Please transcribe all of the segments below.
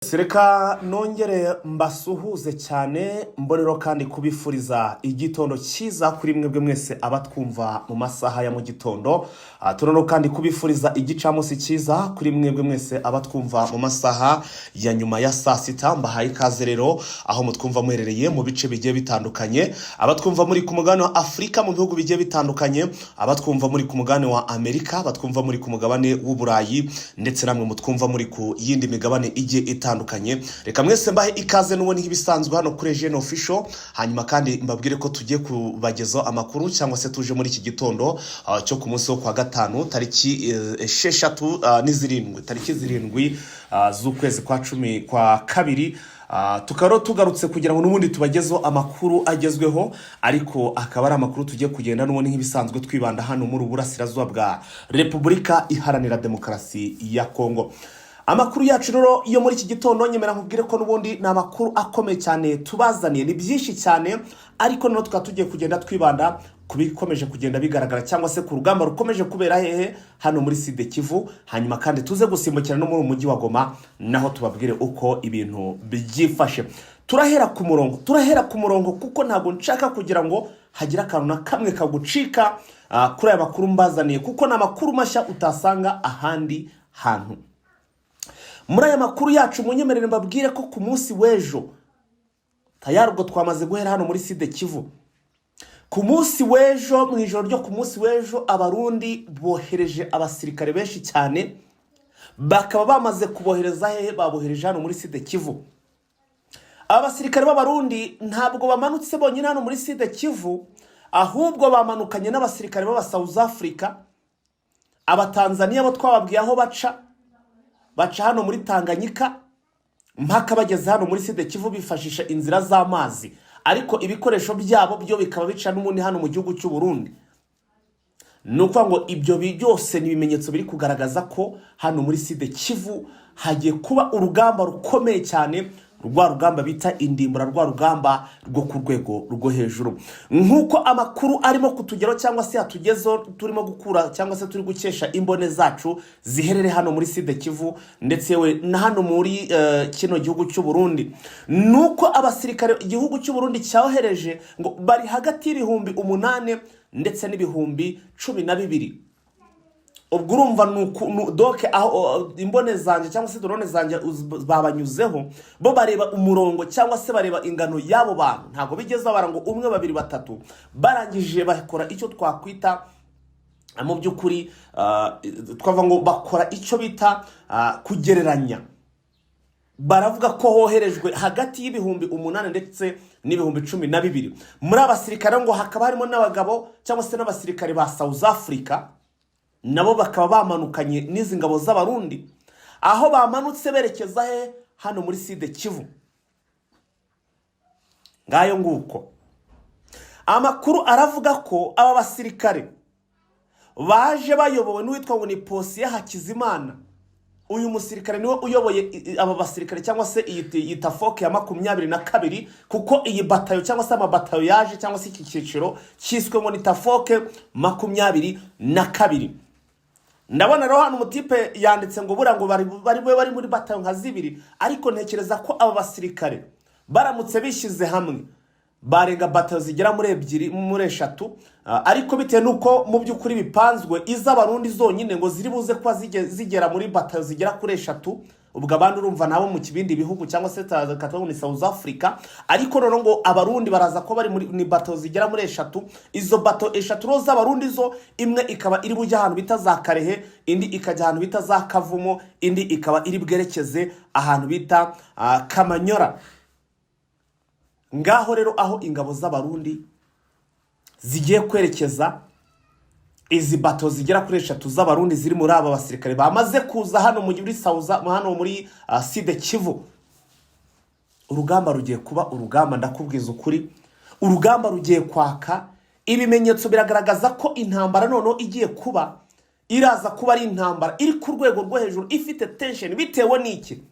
Reka nongere mbasuhuze cyane, mbonero kandi kubifuriza igitondo cyiza kuri mwebwe mwese abatwumva mu masaha ya mu gitondo. Tunono kandi kubifuriza igicamunsi cyiza kuri mwebwe mwese abatwumva mu masaha ya nyuma ya saa sita. Mbahaye ikaze rero aho mutwumva muherereye mu bice bigiye bitandukanye, abatwumva muri ku mugabane wa Afurika mu bihugu bigiye bitandukanye, abatwumva muri ku mugabane wa Amerika, abatwumva muri ku mugabane w'Uburayi, ndetse namwe mutwumva muri ku yindi migabane igiye itandukanye. Reka mwese mbahe ikaze n'ubundi nk'ibisanzwe hano kuri Eugene Official. Hanyuma kandi mbabwire ko tugiye kubagezaho amakuru, cyangwa se tuje muri iki gitondo cyo ku munsi wo kwa gatanu, tariki 6 n'izirindwi, tariki 7 z'ukwezi kwa 12. Tukaba rero tugarutse kugira ngo n'ubundi tubagezeho amakuru agezweho, ariko akaba ari amakuru tugiye kugenda n'ubundi nk'ibisanzwe twibanda hano muri Uburasirazuba bwa Repubulika Iharanira Demokarasi ya Kongo. Amakuru yacu rero yo muri iki gitondo, nyemera nkubwire ko n'ubundi ni amakuru akomeye cyane tubazaniye, ni byinshi cyane, ariko noneho tukaba tugiye kugenda twibanda ku bikomeje kugenda bigaragara, cyangwa se ku rugamba rukomeje kubera hehe? Hano muri Sud Kivu. Hanyuma kandi tuze gusimbukira no muri mujyi wa Goma, naho tubabwire uko ibintu byifashe. Turahera ku murongo, turahera ku murongo, kuko ntabwo nshaka kugira ngo hagire akantu na kamwe kagucika kuri aya makuru mbazaniye, kuko ni amakuru mashya utasanga ahandi hantu. Muri aya makuru yacu, munyemerere mbabwire ko ku munsi w'ejo tayari, ubwo twamaze guhera hano muri Sud Kivu, ku munsi w'ejo, mu ijoro ryo ku munsi w'ejo, Abarundi bohereje abasirikare benshi cyane. Bakaba bamaze kubohereza hehe? Babohereje hano muri Sud Kivu. Aba basirikare b'Abarundi ntabwo bamanutse bonyine hano muri Sud Kivu, ahubwo bamanukanye n'abasirikare b'aba South Africa, Abatanzaniya bo twababwiye aho baca, baca hano muri Tanganyika mpaka bageze hano muri Sud Kivu, bifashisha inzira z'amazi, ariko ibikoresho byabo byo bikaba bica n'ubundi hano mu gihugu cy'u Burundi. Ni ukuvuga ngo ibyo byose ni ibimenyetso biri kugaragaza ko hano muri Sud Kivu hagiye kuba urugamba rukomeye cyane, rwa rugamba bita indimbura, rwa rugamba rwo ku rwego rwo hejuru. Nk'uko amakuru arimo kutugeraho, cyangwa se yatugezeho, turimo gukura cyangwa se turi gukesha imbone zacu ziherere hano muri Sud Kivu, ndetse yewe na hano muri kino gihugu cy'u Burundi, ni uko abasirikare igihugu cy'u Burundi cyohereje ngo bari hagati y'ibihumbi 8 ndetse n'ibihumbi 12. Ubwo urumva ni donc aho imbone zanjye cyangwa se drone zanjye babanyuzeho, bo bareba umurongo cyangwa se bareba ingano y'abo bantu. Ntabwo bigeze babara ngo umwe, babiri, batatu. Barangije bakora icyo twakwita mu by'ukuri, twavuga ngo bakora icyo bita kugereranya. Baravuga ko hoherejwe hagati y'ibihumbi 8 ndetse n'ibihumbi 12 muri abasirikare, ngo hakaba harimo n'abagabo cyangwa se n'abasirikare ba South Africa, nabo bakaba bamanukanye n'izi ngabo z'Abarundi. Aho bamanutse berekeza he? Hano muri Sud Kivu. Ngayo nguko. Amakuru aravuga ko aba basirikare baje bayobowe n'uwitwa ngo ni Posiye Hakizimana. Uyu musirikare niwe uyoboye aba basirikare, cyangwa se iyi tafoke ya 22, kuko iyi batayo cyangwa se amabatayo yaje, cyangwa se iki cyiciro cyiswe ngo ni tafoke 22. Ndabona rero hano umutipe yanditse ngo buriya ngo bari muri batayo nka zibiri, ariko ntekereza ko aba basirikare baramutse bishyize hamwe barenga batayo zigera muri ebyiri, muri eshatu. Ariko bitewe n'uko mu by'ukuri bipanzwe, iz'Abarundi zonyine ngo ziri buze kuba zigera muri batayo zigera kuri eshatu. Ubwo abandi urumva nabo mu bindi bihugu, cyangwa se katuvuga ni South Africa, ariko noneho ngo Abarundi baraza ko bari muri ni bato zigera muri eshatu. Izo bato eshatu rero z'Abarundi zo, imwe ikaba iri bujye ahantu bita za Karehe, indi ikajya ahantu bita za Kavumo, indi ikaba iri bwerekeze ahantu bita Kamanyora. Ngaho rero aho ingabo z'Abarundi zigiye kwerekeza, izi bato zigera kuri eshatu z'Abarundi ziri muri aba basirikare bamaze kuza hano muri South, hano muri Sud Kivu. Urugamba rugiye kuba urugamba, ndakubwiza ukuri, urugamba rugiye kwaka. Ibimenyetso biragaragaza ko intambara noneho igiye kuba, iraza kuba ari intambara iri ku rwego rwo hejuru, ifite tension. Bitewe n'iki?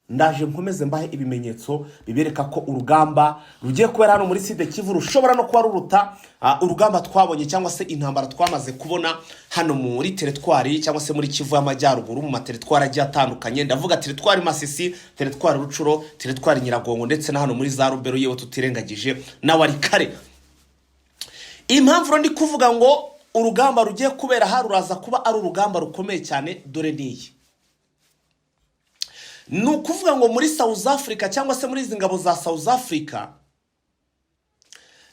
Ndaje nkomeze mbahe ibimenyetso bibereka ko urugamba rugiye kubera hano muri Sud Kivu rushobora no kuba ruruta urugamba twabonye cyangwa se intambara twamaze kubona hano muri teritwari cyangwa se muri Kivu y'Amajyaruguru, mu materitwari agiye atandukanye. Ndavuga teritwari Masisi, teritwari Rutshuru, teritwari Nyiragongo, ndetse na hano muri za Rubero, yewe tutirengagije na Walikale. Impamvu rero ndi kuvuga ngo urugamba rugiye kubera aha ruraza kuba ari urugamba rukomeye cyane, dore n'iyi: ni ukuvuga ngo muri South Africa cyangwa se muri izi ngabo za South Africa,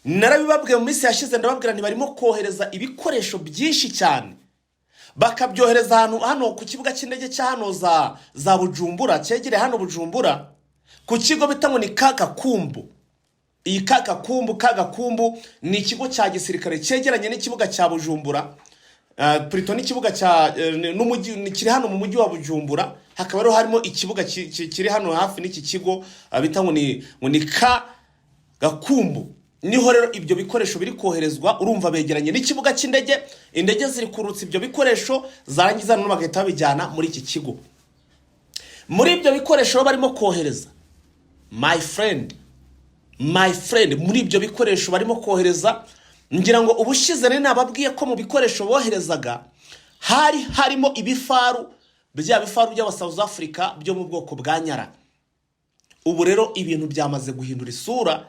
narabibabwiye mu minsi yashize, ndababwira ntibarimo kohereza ibikoresho byinshi cyane, bakabyohereza ahantu hano ku kibuga cy'indege cya hano za Bujumbura, cyegereye hano Bujumbura, ku kigo bita ngo ni Kagakumbu. Iyi Kagakumbu, Kagakumbu ni ikigo cya gisirikare cyegeranye n'ikibuga cya Bujumbura, plutôt n'ikibuga cya n'umujyi kiri hano mu mujyi wa Bujumbura. Hakaba rero harimo ikibuga kiri hano hafi n'iki kigo bita ngo ni ka Gakumbu. Niho rero ibyo bikoresho biri koherezwa. Urumva begeranye n'ikibuga cy'indege, indege ziri kurutsa ibyo bikoresho, zarangiza noneho bagahita babijyana muri iki kigo. Muri ibyo bikoresho barimo kohereza, my friend, my friend, muri ibyo bikoresho barimo kohereza, ngira ngo ubushize nari nababwiye ko mu bikoresho boherezaga hari harimo ibifaru, bya bifaru by'aba South Africa byo mu bwoko bwa Nyara. Ubu rero ibintu byamaze guhindura isura.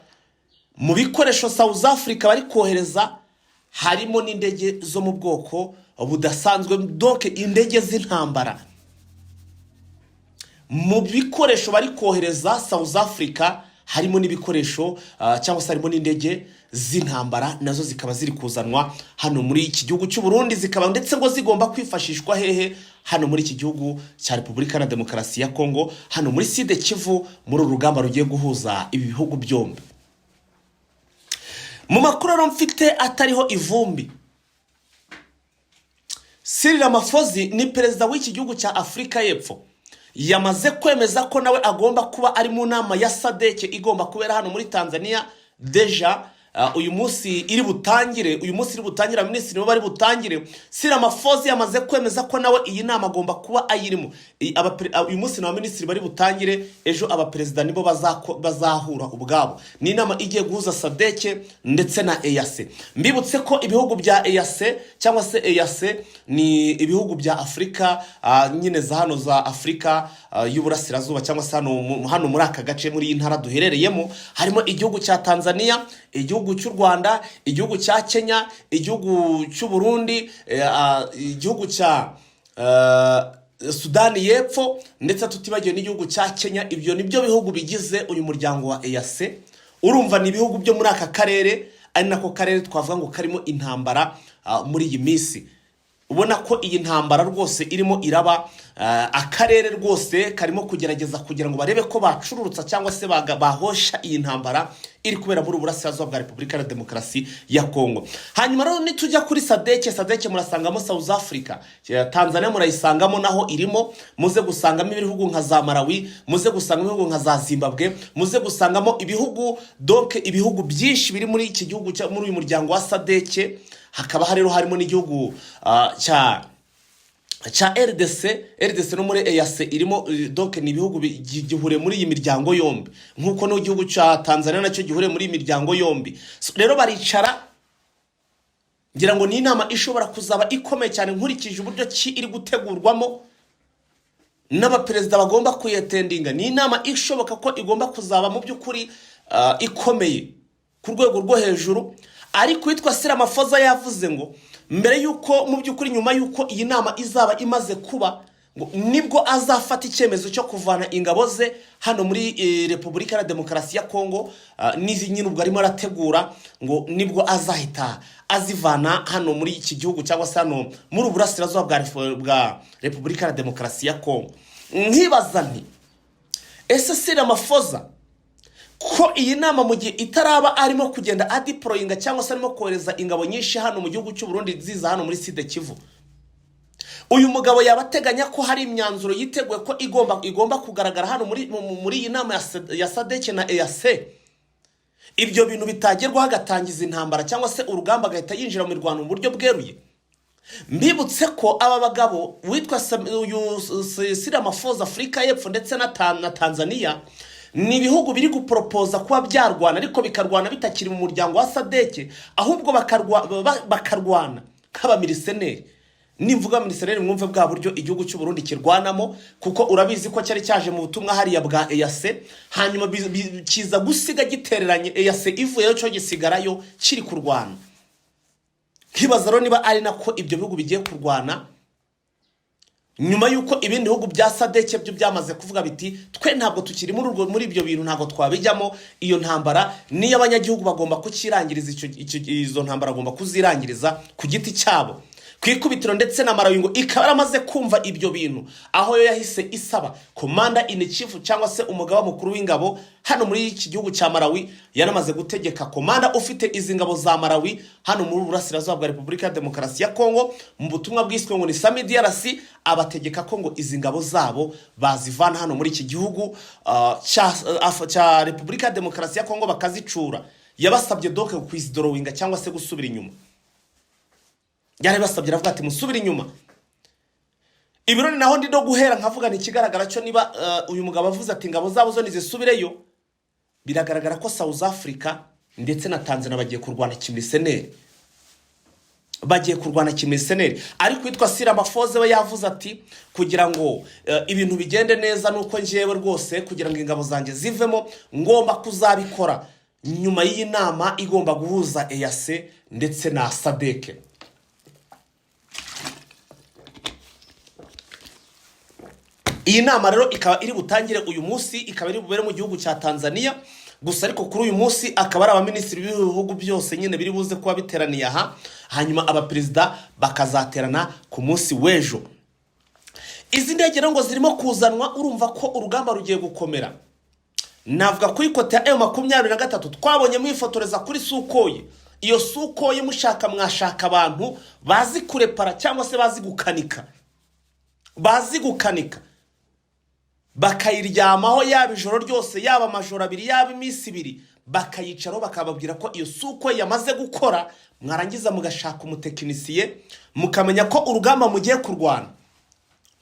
Mu bikoresho South Africa bari kohereza harimo n'indege zo mu bwoko budasanzwe, donc indege z'intambara. Mu bikoresho bari kohereza South Africa harimo n'ibikoresho cyangwa se harimo n'indege z'intambara, nazo zikaba ziri kuzanwa hano muri iki gihugu cy'u Burundi, zikaba ndetse ngo zigomba kwifashishwa hehe? Hano muri iki gihugu cya Repubulika na Demokarasi ya Kongo, hano muri Sud Kivu, muri uru rugamba rugiye guhuza ibi bihugu byombi. Mu makuru rero mfite atariho ivumbi, Cyril Ramaphosa ni perezida w'iki gihugu cya Afurika y'Epfo, yamaze kwemeza ko nawe agomba kuba ari mu nama ya SADC igomba kubera hano muri Tanzania. Déjà uyu munsi iri butangire, uyu munsi iri butangire, abaminisitiri nibo bari butangire. Cyril Ramaphosa yamaze kwemeza ko nawe iyi nama agomba kuba ayirimo. Uyu munsi ni abaminisitiri bari butangire, ejo abaperezida nibo bazahura ubwabo. Ni inama igiye guhuza SADC ndetse na EAC. Mbibutse ko ibihugu bya EAC cyangwa se EAC ni ibihugu bya Afurika nyine za hano za Afurika y'Uburasirazuba, cyangwa se hano muri aka gace, muri iyi ntara duherereyemo, harimo igihugu cya Tanzania, igihugu cy'u Rwanda, igihugu cya Kenya, igihugu cy'u Burundi, igihugu cya Sudani y'Epfo, ndetse tutibagiwe n'igihugu cya Kenya. Ibyo ni byo bihugu bigize uyu muryango wa EAC. Urumva ni ibihugu byo muri aka karere, ari nako karere twavuga ngo karimo intambara muri iyi minsi. Ubona ko iyi ntambara rwose irimo iraba, akarere rwose karimo kugerageza kugira ngo barebe ko bacururutsa cyangwa se bahosha iyi ntambara iri kubera muri Uburasirazuba bwa Repubulika ya Demokarasi ya Kongo. Hanyuma rero nitujya kuri SADC, SADC murasangamo South Africa, Tanzania murayisangamo naho irimo, muze gusangamo ibihugu nka za Malawi, muze gusangamo ibihugu nka za Zimbabwe, muze gusangamo ibihugu, donc ibihugu byinshi biri muri iki gihugu muri uyu muryango wa SADC. Hakaba rero harimo n'igihugu cya RDC. RDC no muri EAC irimo, donc ni ibihugu gihuriye muri iyi miryango yombi, nk'uko n'igihugu cya Tanzania nacyo gihuriye muri iyi miryango yombi. So, rero baricara, ngira ngo ni inama ishobora kuzaba ikomeye cyane nkurikije uburyo ki iri gutegurwamo n'abaperezida bagomba kuyattendinga. Ni inama ishoboka ko igomba kuzaba mu by'ukuri ikomeye ku rwego rwo hejuru. Ariko uwitwa Cyril Ramaphosa yavuze ngo mbere y'uko, mu by'ukuri, nyuma y'uko iyi nama izaba imaze kuba, ngo nibwo azafata icyemezo cyo kuvana ingabo ze hano muri Repubulika ya Demokarasi ya Kongo. N'izi nyine ubwo arimo arategura, ngo nibwo azahita azivana hano muri iki gihugu cyangwa se hano muri Uburasirazuba bwa Repubulika ya Demokarasi ya Kongo. Nkibaza nti: ese Cyril Ramaphosa, ko iyi nama mu gihe itaraba arimo kugenda adeployinga cyangwa se arimo kohereza ingabo nyinshi hano mu gihugu cy'u Burundi ziza hano muri Sud Kivu, uyu mugabo yaba ateganya ko hari imyanzuro yiteguye ko igomba kugaragara hano muri iyi nama ya SADC na EAC, ibyo bintu bitagerwaho agatangiza intambara cyangwa se urugamba, agahita yinjira mu mirwano mu buryo bweruye? Mbibutse ko aba bagabo witwa uyu Cyril Ramaphosa, Afurika y'Epfo ndetse na Tanzania, ni ibihugu biri guporopoza kuba byarwana, ariko bikarwana bitakiri mu muryango wa SADC, ahubwo bakarwana nk'abamercenaires. Nimvuga mercenaires, mwumve bwa buryo igihugu cy'u Burundi kirwanamo, kuko urabizi ko cyari cyaje mu butumwa hariya bwa EAC, hanyuma kiza gusiga gitereranye EAC ivuyeyo, cyo gisigarayo kiri kurwana. Nkibaza rero niba ari nako ibyo bihugu bigiye kurwana, nyuma y'uko ibindi bihugu bya SADC byo byamaze kuvuga biti: "Twe ntabwo tukiri muri ibyo bintu, ntabwo twabijyamo. Iyo ntambara niyo abanyagihugu bagomba kukirangiriza, izo ntambara bagomba kuzirangiriza ku giti cyabo." Ku ikubitiro ndetse na Malawi ngo ikaba yaramaze kumva ibyo bintu, aho yo yahise isaba commander in chief, cyangwa se umugaba mukuru w'ingabo hano muri iki gihugu cya Malawi. Yanamaze gutegeka commander ufite izi ngabo za Malawi hano muri Burasirazuba bwa Repubulika ya Demokarasi ya Kongo, mu butumwa bwiswe ngo ni SAMIDRC, abategeka ko ngo izi ngabo zabo bazivana hano muri iki gihugu cya Repubulika ya Demokarasi ya Kongo, bakazicura. Yabasabye donc kwithdrawinga cyangwa se gusubira inyuma. Yarabasabye, aravuga ati: "Musubire inyuma." Ibirori naho ndi no guhera nkavuga ni ikigaragara cyo, niba uyu mugabo avuze ati ingabo zabo zo nizisubireyo, biragaragara ko South Africa ndetse na Tanzania bagiye kurwana kimercenaire, bagiye kurwana kimercenaire. Ariko witwa Cyril Ramaphosa we yavuze ati: "Kugira ngo ibintu bigende neza, nuko njyewe rwose kugira ngo ingabo zanjye zivemo ngomba kuzabikora nyuma y'iyi nama igomba guhuza EAC ndetse na SADC." Iyi nama rero ikaba iri butangire uyu munsi, ikaba iri bubere mu gihugu cya Tanzania gusa. Ariko kuri uyu munsi akaba ari abaminisitiri b'ibihugu byose nyine biri buze kuba biteraniye aha, hanyuma abaperezida bakazaterana ku munsi w'ejo. Izi ndege rero ngo zirimo kuzanwa, urumva ko urugamba rugiye gukomera. Navuga kuri côté ya M23, twabonye mwifotoreza kuri Sukhoi. Iyo Sukhoi mushaka mwashaka abantu bazi kurepara cyangwa se bazi gukanika, bazi gukanika, bakayiryamaho, yaba ijoro ryose, yaba amajoro 2, yaba iminsi 2, bakayicaraho, bakababwira ko iyo Sukhoi yamaze gukora. Mwarangiza mugashaka umutekinisiye, mukamenya ko urugamba mugiye kurwana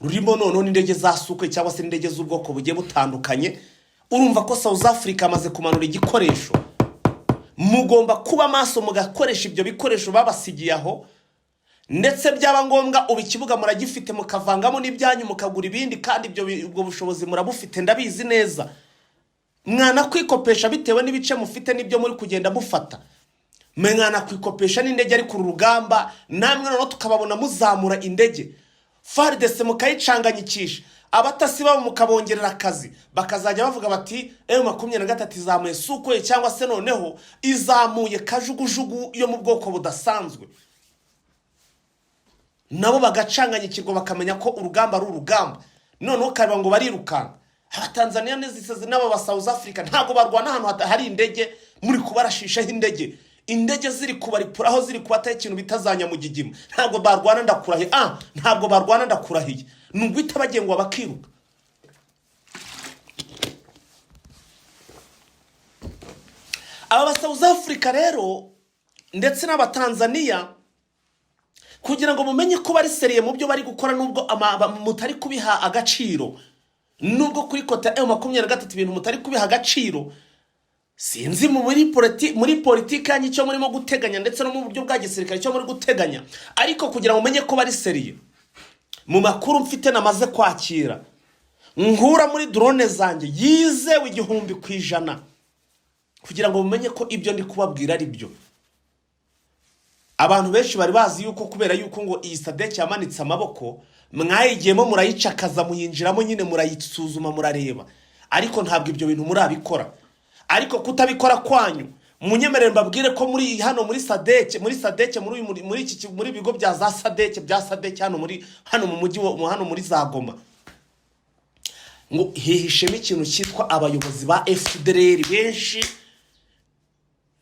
rurimo noneho n'indege za Sukhoi cyangwa se n'indege z'ubwoko bugiye butandukanye. Urumva ko South Africa amaze kumanura igikoresho. Mugomba kuba maso, mugakoresha ibyo bikoresho babasigiye aho, ndetse byaba ngombwa, ubu ikibuga muragifite, mukavangamo n'ibyanyu, mukagura ibindi. Kandi ubwo bushobozi murabufite, ndabizi neza. Mwanakwikopesha bitewe n'ibice mufite n'ibyo muri kugenda mufata, mwanakwikopesha n'indege. Ariko uru rugamba namwe noneho tukababona muzamura indege, FARDC mukayicanganyikisha, abatasi babo mukabongerera akazi, bakazajya bavuga bati: "M23 izamuye Sukhoi, cyangwa se noneho izamuye kajugujugu yo mu bwoko budasanzwe." Nabo bagacanganyikirwa, bakamenya ko urugamba ari urugamba. Noneho ukareba ngo barirukanka. Abatanzaniya n'izisezi n'aba ba South Africa ntabwo barwana ahantu hari indege muri kubarashishaho indege, indege ziri kubaripuraho, ziri kubataho ikintu bita za nyamugigima. Ntabwo barwana, ndakurahiye. Ntabwo barwana, ndakurahiye. Ni uguhita bagengwa bakiruka. Aba ba South Africa rero ndetse n'abatanzaniya, kugira ngo mumenye ko bari sérieux mu byo bari gukora, nubwo mutari kubiha agaciro, nubwo kuri côté ya M23 ibintu mutari kubiha agaciro, sinzi muri politiki yanyu icyo murimo guteganya, ndetse no mu buryo bwa gisirikare icyo muri guteganya. Ariko kugira ngo mumenye ko bari sérieux, mu makuru mfite namaze kwakira nkura muri drone zanjye yizewe 1000%, kugira ngo mumenye ko ibyo ndi kubabwira ari byo. Abantu benshi bari bazi yuko kubera yuko ngo iyi SADC yamanitse amaboko, mwayigiyemo murayicakaza, muyinjiramo nyine, murayisuzuma, murareba, ariko ntabwo ibyo bintu murabikora. Ariko kutabikora kwanyu, munyemerere mbabwire ko muri hano muri SADC, muri SADC, muri uyu- muri muri iki muri ibigo bya za SADC, bya SADC, hano mu mujyi wa hano muri za Goma, ngo hihishemo ikintu cyitwa abayobozi ba FDLR benshi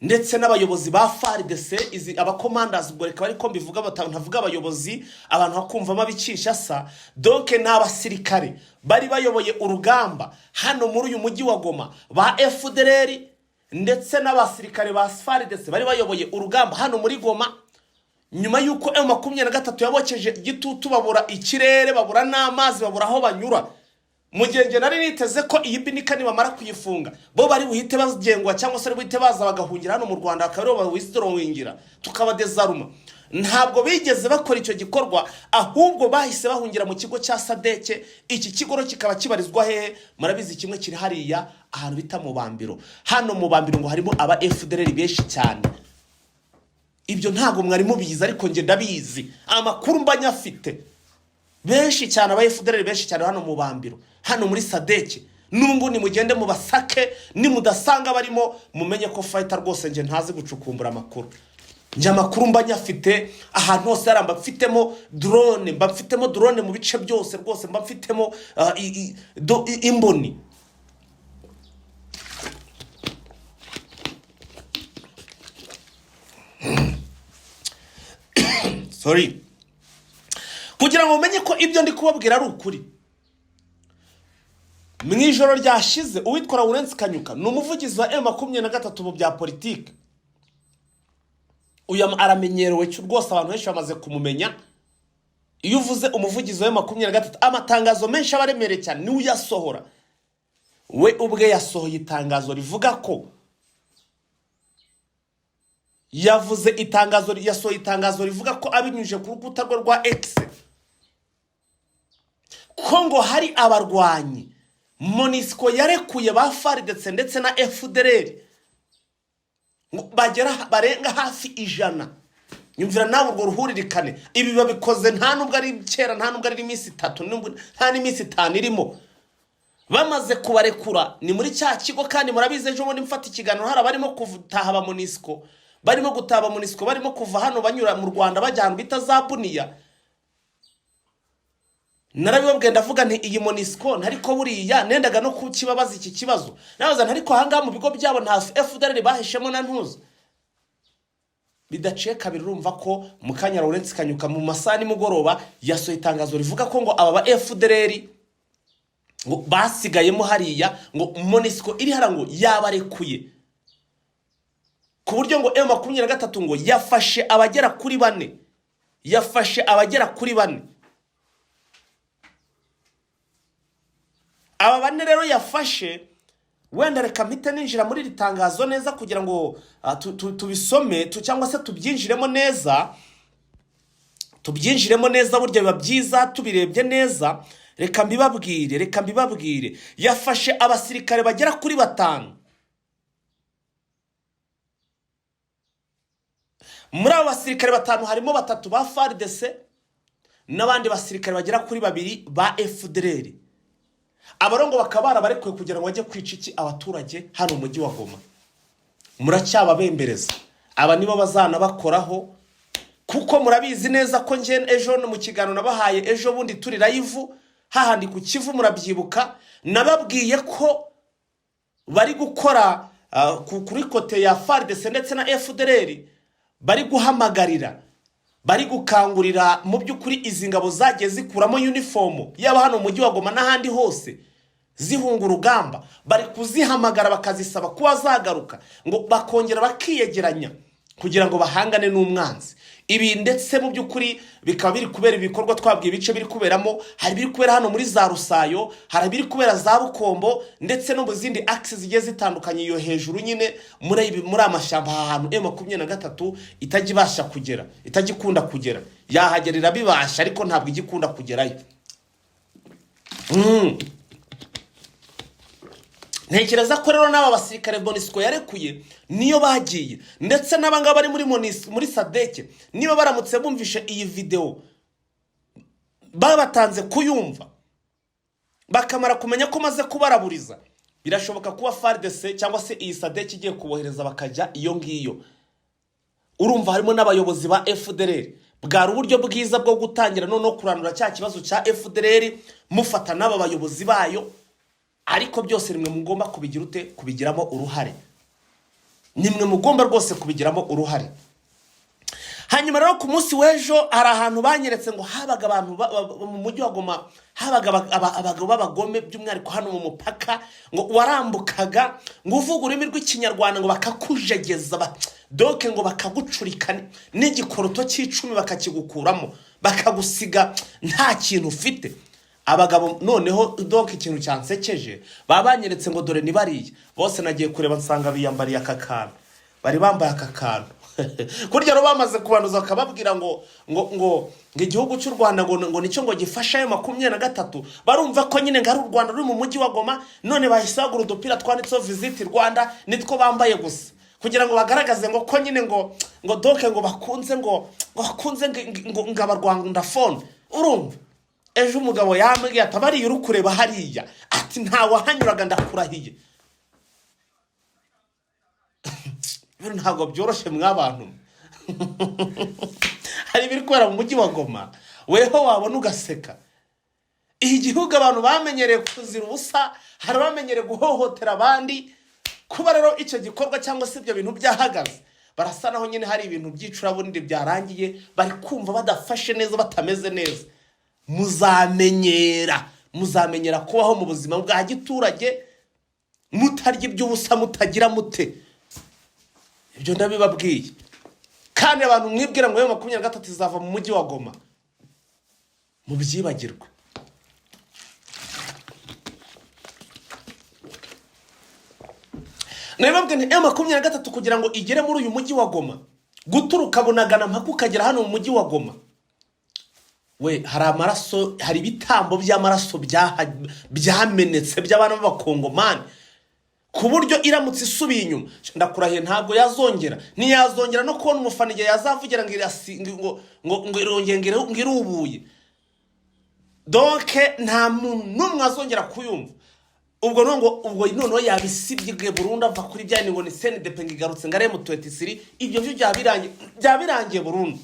ndetse n'abayobozi ba FARDC, izi abakomandazi. Ubwo reka ariko mbivuga, ntavuga abayobozi, abantu bakumvamo abikisha. Donc ni abasirikare bari bayoboye urugamba hano muri uyu mujyi wa Goma ba FDLR, ndetse n'abasirikare ba FARDC bari bayoboye urugamba hano muri Goma. Nyuma y'uko M23 yabokeje igitutu, babura ikirere, babura n'amazi, babura aho banyura, mu gihe njye nari niteze ko iyi Binika nibamara kuyifunga bo bari buhite bagengwa, cyangwa se bari buhite baza bagahungira hano mu Rwanda, bakaba aribo bawithdrawingira tukabadésarma. Ntabwo bigeze bakora icyo gikorwa, ahubwo bahise bahungira mu kigo cya SADC. Iki kigo rero kikaba kibarizwa hehe? Murabizi, kimwe kiri hariya ahantu bita mu Bambiro. Hano mu Bambiro ngo harimo aba FDLR benshi cyane. Ibyo ntabwo mwari mubizi, ariko njye ndabizi, amakuru mba nyafite. Benshi cyane, aba FDLR benshi cyane hano mu Bambiro, hano muri SADC. N'ubu nimugende mubasake, nimudasanga barimo mumenye ko fighter rwose njye ntazi gucukumbura amakuru. Njye amakuru mba nyafite ahantu hose hari, mba mfitemo drone, mba mfitemo drone mu bice byose rwose, mba mfitemo imboni. Sorry. Kugira ngo mumenye ko ibyo ndi kubabwira ari ukuri, mu ijoro ryashize uwitwa Lawrence Kanyuka, ni umuvugizi wa M23 mu bya politiki. Uyu aramenyerewe rwose, abantu benshi bamaze kumumenya. Iyo uvuze umuvugizi wa M23, amatangazo menshi aba aremereye cyane, niwe uyasohora. We ubwe yasohoye itangazo rivuga ko, yavuze itangazo, yasohoye itangazo rivuga ko abinyujije ku rukuta rwe rwa X, ko ngo hari abarwanyi MONUSCO yarekuye ba FARDC ndetse na FDLR, ngo bagera, barenga hafi 100. Nyumvira nawe urwo ruhuririkane. Ibi babikoze nta nubwo ari kera, nta nubwo ari iminsi 3, nta n'iminsi 5 irimo bamaze kubarekura. Ni muri cya kigo kandi murabizi, ejo bundi mfata ikiganiro hari abarimo gutaha ba MONUSCO, barimo gutaha ba MONUSCO, barimo kuva hano banyura mu Rwanda bajya ahantu bita za Buniya. Narabibabwiye, ndavuga nti iyi MONUSCO, ntariko buriya nendaga no kukibabaza iki kibazo, nabaza ntariko ahangaha mu bigo byabo nta FDLR bahishemo na ntuza? Bidaciye kabiri, urumva ko mu kanya Lawrence Kanyuka mu masaha nimugoroba yasohoye itangazo rivuga ko ngo aba ba FDLR ngo basigayemo hariya, ngo MONUSCO iri hariya ngo yabarekuye, ku buryo ngo M23 ngo yafashe abagera kuri bane, yafashe abagera kuri bane. Aba bane rero yafashe, wenda reka mpite ninjira muri iri tangazo neza kugira ngo tubisome cyangwa se tubyinjiremo neza, tubyinjiremo neza. Burya biba byiza tubirebye neza. Reka mbibabwire, reka mbibabwire. Yafashe abasirikare bagera kuri batanu. Muri abo basirikare batanu harimo batatu ba FARDC n'abandi basirikare bagera kuri babiri ba FDLR. Abarongo bakaba barabarekuye kugira ngo bajye kwica iki? Abaturage hano mu mujyi wa Goma. Muracyababembereza, aba nibo bazanabakoraho, kuko murabizi neza ko njye ejo mu kiganiro nabahaye ejo bundi turi live hahandi ku Kivu, murabyibuka, nababwiye ko bari gukora kuri côté ya FARDC ndetse na FDLR, bari guhamagarira, bari gukangurira mu by'ukuri izi ngabo zagiye zikuramo uniform, yaba hano mu mujyi wa Goma n'ahandi hose zihunga urugamba, bari kuzihamagara bakazisaba kuba zagaruka, ngo bakongera bakiyegeranya kugira ngo bahangane n'umwanzi. Ibi ndetse mu by'ukuri bikaba biri kubera ibikorwa twabwiye ibice biri kuberamo. Hari ibiri kubera hano muri za Rusayo, hari ibiri kubera za Bukombo, ndetse no mu zindi axes zigiye zitandukanye iyo hejuru nyine muri amashyamba, aha hantu M23 itajya ibasha kugera, itajya ikunda kugera. Yahagera irabibasha, ariko ntabwo ijya ikunda kugerayo. Ntekereza ko rero n'aba basirikare MONUSCO yarekuye niyo bagiye, ndetse n'abangaba bari muri MONUSCO, muri SADC, niba baramutse bumvishe iyi videwo babatanze kuyumva, bakamara kumenya ko maze kubaraburiza, birashoboka kuba FARDC cyangwa se iyi SADC igiye kubohereza bakajya iyo ngiyo. Urumva harimo n'abayobozi ba FDLR. Bwari uburyo bwiza bwo gutangira noneho kurandura cya kibazo cya FDLR, mufata n'aba bayobozi bayo. Ariko byose nimwe mugomba kubigira ute? Kubigiramo uruhare. Nimwe mugomba rwose kubigiramo uruhare. Hanyuma rero ku munsi w'ejo hari ahantu banyeretse ngo habaga abantu mu mujyi wa Goma, habaga abagabo b'abagome, by'umwihariko hano mu mupaka, ngo warambukaga ngo uvuga ururimi rw'Ikinyarwanda ngo bakakujegeza, doke ngo bakagucurika n'igikoroto cy'icumi bakakigukuramo, bakagusiga nta kintu ufite. Abagabo noneho, doke, ikintu cyansekeje, baba banyeretse ngo dore ni bariya bose. Nagiye kureba nsanga biyambariye aka kantu, bari bambaye aka kantu kurya. Rero bamaze kubanduza, bakababwira ngo igihugu cy'u Rwanda ngo nicyo ngo gifasha ayo 23. Barumva ko nyine ngo ari u Rwanda ruri mu mujyi wa Goma. None bahise bagura udupira twanditseho "Visit Rwanda", nitwo bambaye gusa kugira ngo bagaragaze ngo ko nyine ngo doke ngo bakunze ngo abarwandafone. Urumva, ejo umugabo yambwiye ati: "Abariya uri kureba hariya," ati, "ntawahanyuraga, ndakurahiye." Bino ntabwo byoroshye mw'abantu. Hari ibiri kubera mu mujyi wa Goma, weho wabona ugaseka. Iki gihugu abantu bamenyereye kuzira ubusa, hari abamenyereye guhohotera abandi. Kuba rero icyo gikorwa cyangwa se ibyo bintu byahagaze, barasa naho nyine hari ibintu by'icuraburindi byarangiye, bari kumva badafashe neza, batameze neza. Muzamenyera, muzamenyera kubaho mu buzima bwa giturage, mutarya iby'ubusa, mutagira mute. Ibyo ndabibabwiye. Kandi abantu mwibwira ngo M23 izava mu mujyi wa Goma, mubyibagirwe. Nabibabwiye nti M23 kugira ngo igere muri uyu mujyi wa Goma, guturuka Bunagana mpaka ukagera hano mu mujyi wa Goma, we, hari amaraso, hari ibitambo by'amaraso byamenetse by'abana b'Abakongomani, ku buryo iramutse isubiye inyuma, ndakurahiye, ntabwo yazongera, ntiyazongera no kubona umufana igihe yazavugira ngo ngo irongeye, ngo irubuye. Donc nta muntu n'umwe azongera kuyumva. Ubwo ngo ubwo noneho yabisibye burundu, ava kuri bya ngo ni CNDP ngo igarutse, ngo arebe mutuwetisiri. Ibyo byo byaba birangiye, byaba birangiye burundu,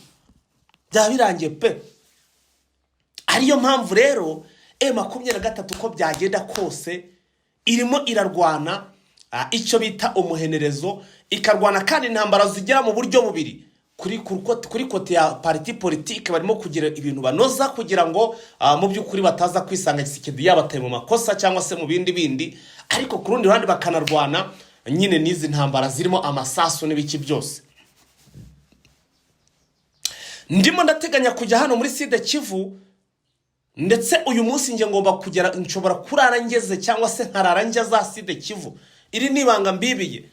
byaba birangiye pe. Ariyo mpamvu rero M23, uko byagenda kose, irimo irarwana icyo bita umuhenerezo, ikarwana kandi intambara zigera mu buryo bubiri. Kuri côté ya parti politique, barimo kugira ibintu banoza kugira ngo mu by'ukuri bataza kwisanga Tshisekedi yabateye mu makosa cyangwa se mu bindi bindi. Ariko ku rundi ruhande bakanarwana nyine n'izi ntambara zirimo amasasu n'ibiki byose. Ndimo ndateganya kujya hano muri Sud Kivu, ndetse uyu munsi njye ngomba kugera, nshobora kurara ngeze cyangwa se nkarara njya za Sud Kivu. Iri ni ibanga mbibiye.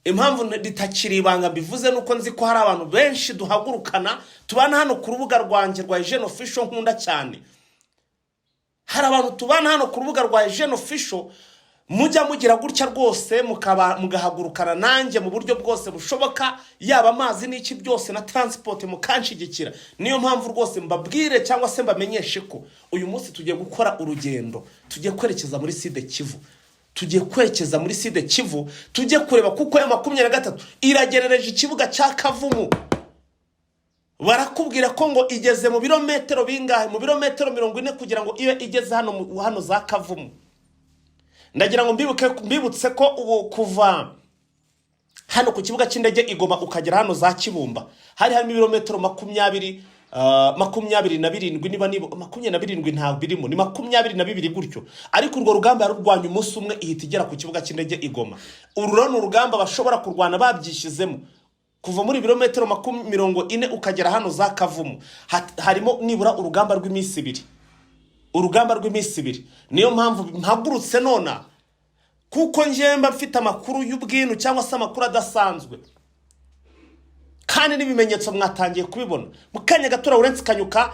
Impamvu ritakiri ibanga mbivuze nuko nzi ko hari abantu benshi duhagurukana, tubana hano ku rubuga rwanjye rwa Eugene Official nkunda cyane. Hari abantu tubana hano ku rubuga rwa Eugene Official, mujya mugira gutya rwose mukaba mugahagurukana nanjye mu buryo bwose bushoboka, yaba amazi n'iki byose na transport, mukanshigikira. Niyo mpamvu rwose mbabwire cyangwa se mbamenyeshe ko uyu munsi tugiye gukora urugendo, tugiye kwerekeza muri Sud Kivu. Tugiye kwerekeza muri Sud Kivu, tujye kureba, kuko M23 iragerereje ikibuga cya Kavumu. Barakubwira ko ngo igeze mu birometero bingahe? Mu birometero 40 kugira ngo ibe igeze hano hano za Kavumu. Ndagira ngo mbibutse ko ubu kuva hano ku kibuga cy'indege i Goma ukagera hano za Kibumba hari harimo ibirometero 27, niba 27 ntabwo birimo, ni 22 gutyo. Ariko urwo rugamba yarurwanya umunsi umwe, ihita igera ku kibuga cy'indege i Goma. Uru rero ni urugamba bashobora kurwana babyishyizemo. Kuva muri ibirometero 40 ukagera hano za Kavumu, harimo nibura urugamba rw'iminsi 2, urugamba rw'iminsi 2. Niyo mpamvu mpagurutse nona, kuko njyemba mfite amakuru y'ubwinu cyangwa se amakuru adasanzwe, kandi n'ibimenyetso mwatangiye kubibona. Mu kanya gato Lawrence Kanyuka,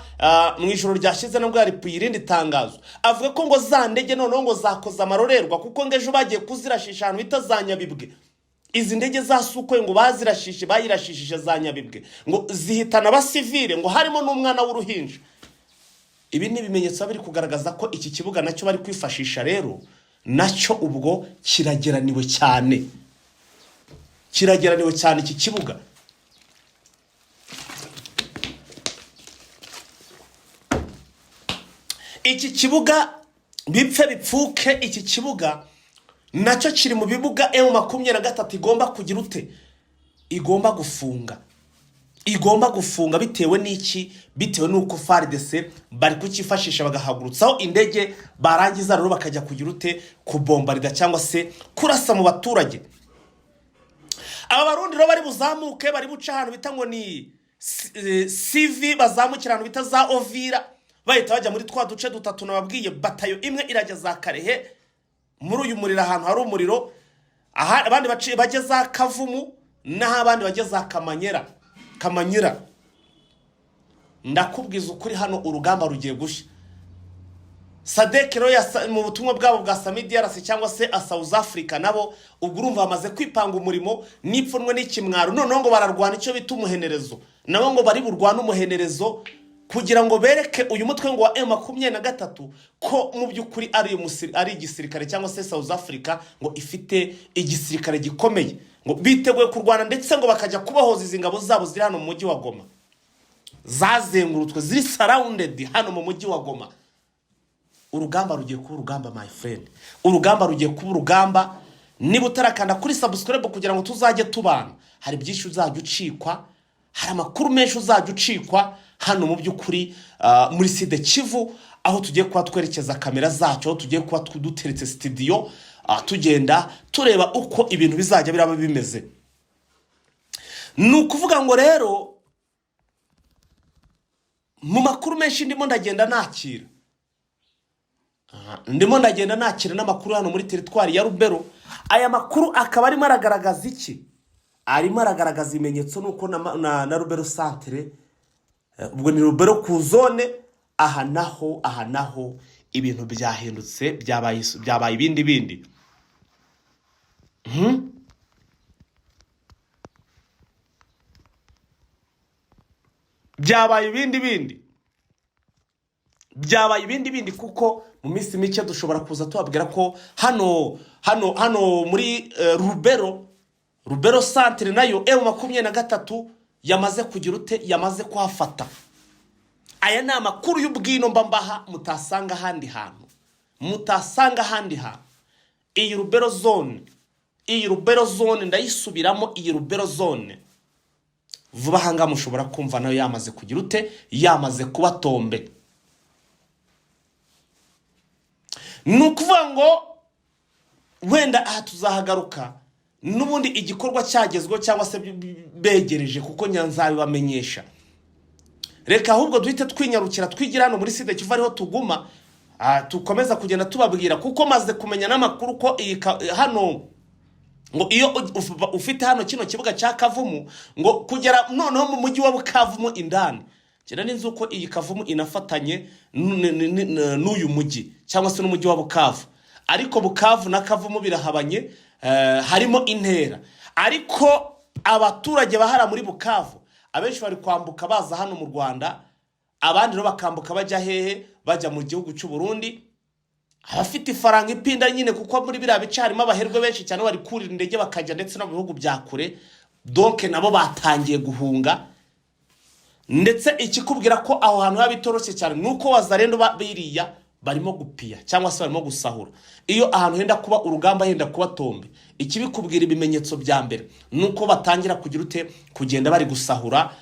mu ijoro ryashize nabwo yaripuye irindi tangazo, avuga ko ngo za ndege noneho ngo zakoze amarorerwa, kuko ngo ejo bagiye kuzirashisha ahantu bita za Nyabibwe. Izi ndege za Sukhoi ngo bazirashishe, bayirashishije za Nyabibwe, ngo zihitana abasivile, ngo harimo n'umwana w'uruhinja. Ibi ni ibimenyetso biri kugaragaza ko iki kibuga nacyo bari kwifashisha. Rero nacyo ubwo kirageraniwe cyane, kirageraniwe cyane iki kibuga. Iki kibuga bipfe bipfuke, iki kibuga nacyo kiri mu bibuga M23 igomba kugira ute? Igomba gufunga. Igomba gufunga bitewe n'iki? Bitewe n'uko FARDC bari kucyifashisha bagahagurutsaho indege, barangiza rero bakajya kugira ute? Kubombarida cyangwa se kurasa mu baturage. Aba Barundi rero bari buzamuke, bari buce ahantu bita ngo ni CV, bazamukira ahantu bita za Ovira, bahita bajya muri twa duce dutatu nababwiye. Batayo imwe irajya za Karehe muri uyu muriro, ahantu hari umuriro, aha abandi bajya za Kavumu, naho abandi bajya za Kamanyera, Kamanyira. Ndakubwiza ukuri, hano urugamba rugiye gushya. SADC rero mu butumwa bwabo bwa SAMIDRC cyangwa se a South Africa, nabo ubwo urumva bamaze kwipanga umurimo n'ipfunwe n'ikimwaro. Noneho ngo bararwana icyo bita umuhenerezo, nabo ngo bari burwane umuhenerezo kugira ngo bereke uyu mutwe ngo wa M23 ko mu by'ukuri ari igisirikare, cyangwa se South Africa ngo ifite igisirikare gikomeye, ngo biteguye kurwana, ndetse ngo bakajya kubahoza izi ngabo zabo ziri hano mu mujyi wa Goma, zazengurutswe, ziri surrounded hano mu mujyi wa Goma. Urugamba rugiye kuba urugamba, my friend, urugamba rugiye kuba urugamba. Niba utarakanda kuri subscribe kugira ngo tuzajye tubana, hari byinshi uzajya ucikwa, hari amakuru menshi uzajya ucikwa hano mu by'ukuri muri Sud Kivu, aho tugiye kuba twerekeza kamera zacu, aho tugiye kuba duteretse studio, tugenda tureba uko ibintu bizajya biraba bimeze. Ni ukuvuga ngo rero mu makuru menshi ndimo ndagenda nakira, ndimo ndagenda nakira n'amakuru hano muri teritwari ya Rubero. Aya makuru akaba arimo aragaragaza iki? Arimo aragaragaza ibimenyetso nuko na Rubero santere, ubwo ni Rubero ku zone, aha naho ibintu byahindutse, byabaye ibindi bindi. Byabaye ibindi bindi, byabaye ibindi bindi, kuko mu minsi mike dushobora kuza tubabwira ko hano muri Rubero santere nayo M23 yamaze kugira ute? Yamaze kuhafata. Aya ni amakuru y'ubwino mba mbaha mutasanga ahandi hantu, mutasanga ahandi hantu. Iyi Rubero zone, iyi Rubero zone, ndayisubiramo, iyi Rubero zone vuba aha ngaha mushobora kumva nayo yamaze kugira ute? Yamaze kuba tombe. Ni ukuvuga ngo wenda aha tuzahagaruka n'ubundi igikorwa cyagezweho cyangwa se begereje, kuko nzabibamenyesha. Reka ahubwo duhite twinyarukira twigira hano muri Sud Kivu, ariho tuguma, tukomeza kugenda tubabwira, kuko maze kumenya n'amakuru ko iyi hano ngo iyo ufite hano kino kibuga cya Kavumu, ngo kugera noneho mu mujyi wa Bukavumu indani. Kera n'inzu uko iyi Kavumu inafatanye n'uyu mujyi cyangwa se n'umujyi wa Bukavu, ariko Bukavu na Kavumu birahabanye, harimo intera. Ariko abaturage bahara muri Bukavu abenshi bari kwambuka baza hano mu Rwanda, abandi rero bakambuka bajya hehe? Bajya mu gihugu cy'u Burundi. Abafite ifaranga ipinda nyine, kuko muri biriya bice harimo abaherwe benshi cyane, bari kurira indege bakajya ndetse no mu bihugu bya kure. Donc nabo batangiye guhunga. Ndetse ikikubwira ko aho hantu haba bitoroshye cyane ni uko Wazalendo biriya barimo gupiya cyangwa se barimo gusahura. Iyo ahantu henda kuba urugamba, henda kuba tombe, ikibikubwira, ibimenyetso bya mbere ni uko batangira kugira ute? Kugenda bari gusahura,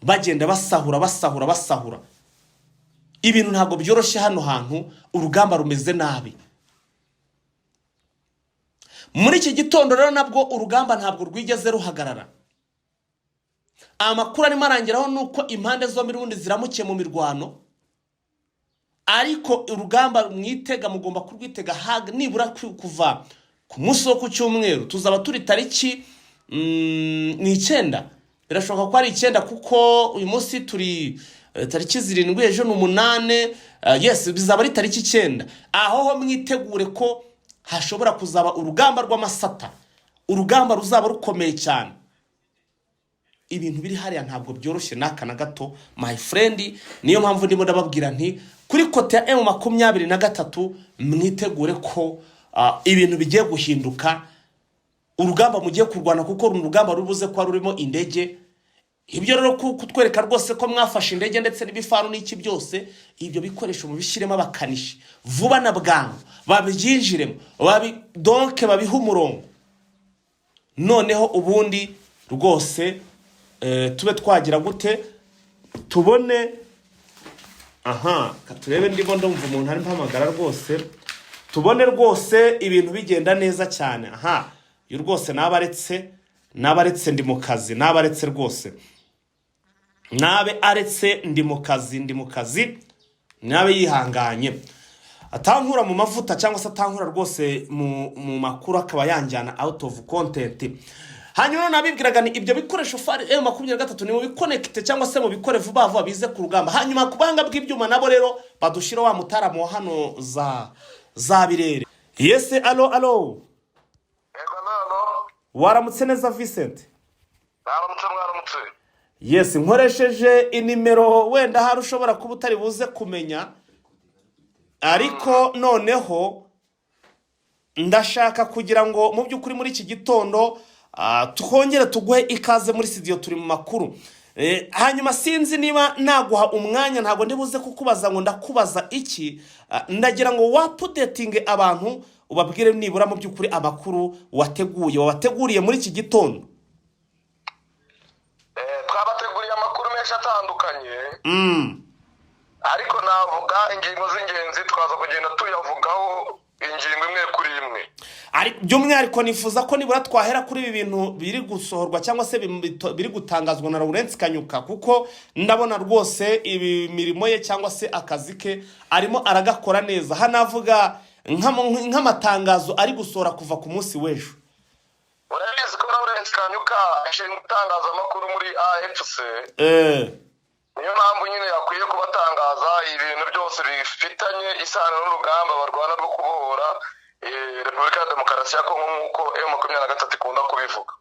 bagenda basahura, basahura, basahura. Ibintu ntabwo byoroshye hano hantu, urugamba rumeze nabi. Muri iki gitondo rero nabwo urugamba ntabwo rwigeze ruhagarara. Amakuru arimo arangeraho ni uko impande zombi n'ubundi ziramukiye mu mirwano, ariko urugamba mwitega, mugomba kurwitega nibura kuva ku munsi wo ku cyumweru. Tuzaba turi tariki ni 9, birashoboka ko ari 9, kuko uyu munsi turi tariki 7, ejo ni 8, yes, bizaba ari tariki 9. Aho ho mwitegure ko hashobora kuzaba urugamba rw'amasata, urugamba ruzaba rukomeye cyane. Ibintu biri hariya ntabwo byoroshye n'aka na gato, my friend. Niyo mpamvu ndimo ndababwira nti kuri côté ya M23 mwitegure ko ibintu bigiye guhinduka, urugamba mugiye kurwana, kuko uru rugamba rubuze kuba rurimo indege. Ibyo rero kutwereka rwose ko mwafashe indege ndetse n'ibifaru n'iki byose, ibyo bikoresho mubishyiremo abakanishi vuba na bwangu, babyinjiremo, donc babihe umurongo, noneho ubundi rwose tube twagira gute, tubone. Aha turebe, ndimo ndumva umuntu ari mpamagara rwose, tubone rwose ibintu bigenda neza cyane. Aha uyu rwose nabaretse, nabaretse, ndi mu kazi, nabaretse rwose, nabe aretse, ndi mu kazi, ndi mu kazi, nabe yihanganye, atankura mu mavuta cyangwa se atankura rwose mu makuru, akaba yanjyana out of content. Hanyuma nabibwiraga ni ibyo bikoresho FAR M23 ni mu bikonekite cyangwa se mu bikore vuba vuba bize ku rugamba. Hanyuma ku buhanga bw'ibyuma nabo rero badushyira wa mutaramu wa hano za birere. Yes, allo, allo. Yego, nano. Waramutse neza, Vincent? Mwaramutse, mwaramutse. Yes, nkoresheje inimero wenda hari ushobora kuba utari buze kumenya, ariko noneho ndashaka kugira ngo mu by'ukuri muri iki gitondo twongere tuguhe ikaze muri studio, turi mu makuru. Hanyuma sinzi niba naguha umwanya, ntabwo ndi buze kukubaza ngo ndakubaza iki. Ndagira ngo wa-updatinge abantu, ubabwire nibura mu by'ukuri amakuru wateguye, wabateguriye muri iki gitondo. Twabateguriye amakuru menshi atandukanye, ariko navuga ingingo z'ingenzi, twaza kugenda tuyavugaho ingingo imwe kuri imwe. By'umwihariko nifuza ko nibura twahera kuri ibi bintu biri gusohorwa cyangwa se biri gutangazwa na Lawrence Kanyuka, kuko ndabona rwose ibi mirimo ye cyangwa se akazi ke arimo aragakora neza. Hano avuga nk'amatangazo ari gusohora kuva ku munsi w'ejo. Urabizi ko Lawrence Kanyuka ashinzwe itangazamakuru muri AFC. Niyo mpamvu nyine yakwiye kubatangaza ibintu byose bifitanye isano n'urugamba barwana rwo kubohora Repubulika ya Demokarasi ya Kongo, nk'uko M23 ikunda kubivuga.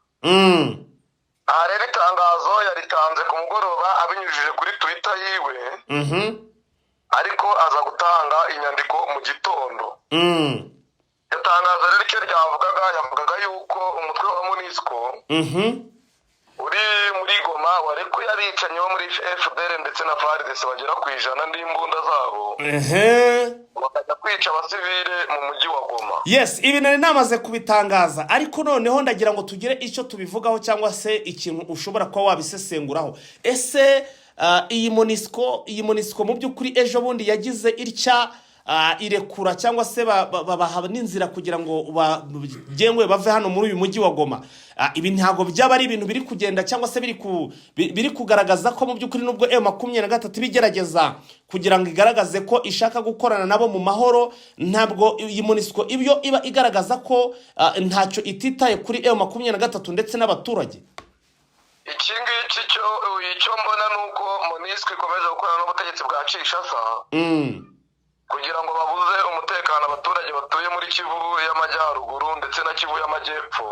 Aha rero itangazo yaritanze ku mugoroba abinyujije kuri Twitter yiwe, ariko aza gutanga inyandiko mu gitondo. Iryo tangazo rero icyo ryavugaga, yavugaga yuko umutwe wa MONUSCO uri muri Goma warekuye abicanyi bo muri FDLR ndetse na FARDC bagera ku 100 n'imbunda zabo, bakajya kwica abasivile mu mujyi wa Goma. Yes, ibi nari namaze kubitangaza, ariko noneho ndagira ngo tugire icyo tubivugaho cyangwa se ikintu ushobora kuba wabisesenguraho. Ese iyi MONUSCO mu by'ukuri ejo bundi yagize itya irekura cyangwa se babaha n'inzira kugira ngo bagengwe bave hano muri uyu mujyi wa Goma. Ibi ntabwo byaba ari ibintu biri kugenda cyangwa se biri kugaragaza ko mu by'ukuri nubwo M23 ibigerageza kugira ngo igaragaze ko ishaka gukorana nabo mu mahoro, ntabwo iyi MONUSCO ibyo iba igaragaza ko ntacyo ititaye kuri M23 ndetse n'abaturage? Iki ngiki cyo, icyo mbona ni uko MONUSCO ikomeje gukorana n'ubutegetsi bwa Kinshasa kugira ngo babuze umutekano abaturage batuye muri Kivu y'Amajyaruguru ndetse na Kivu y'Amajyepfo,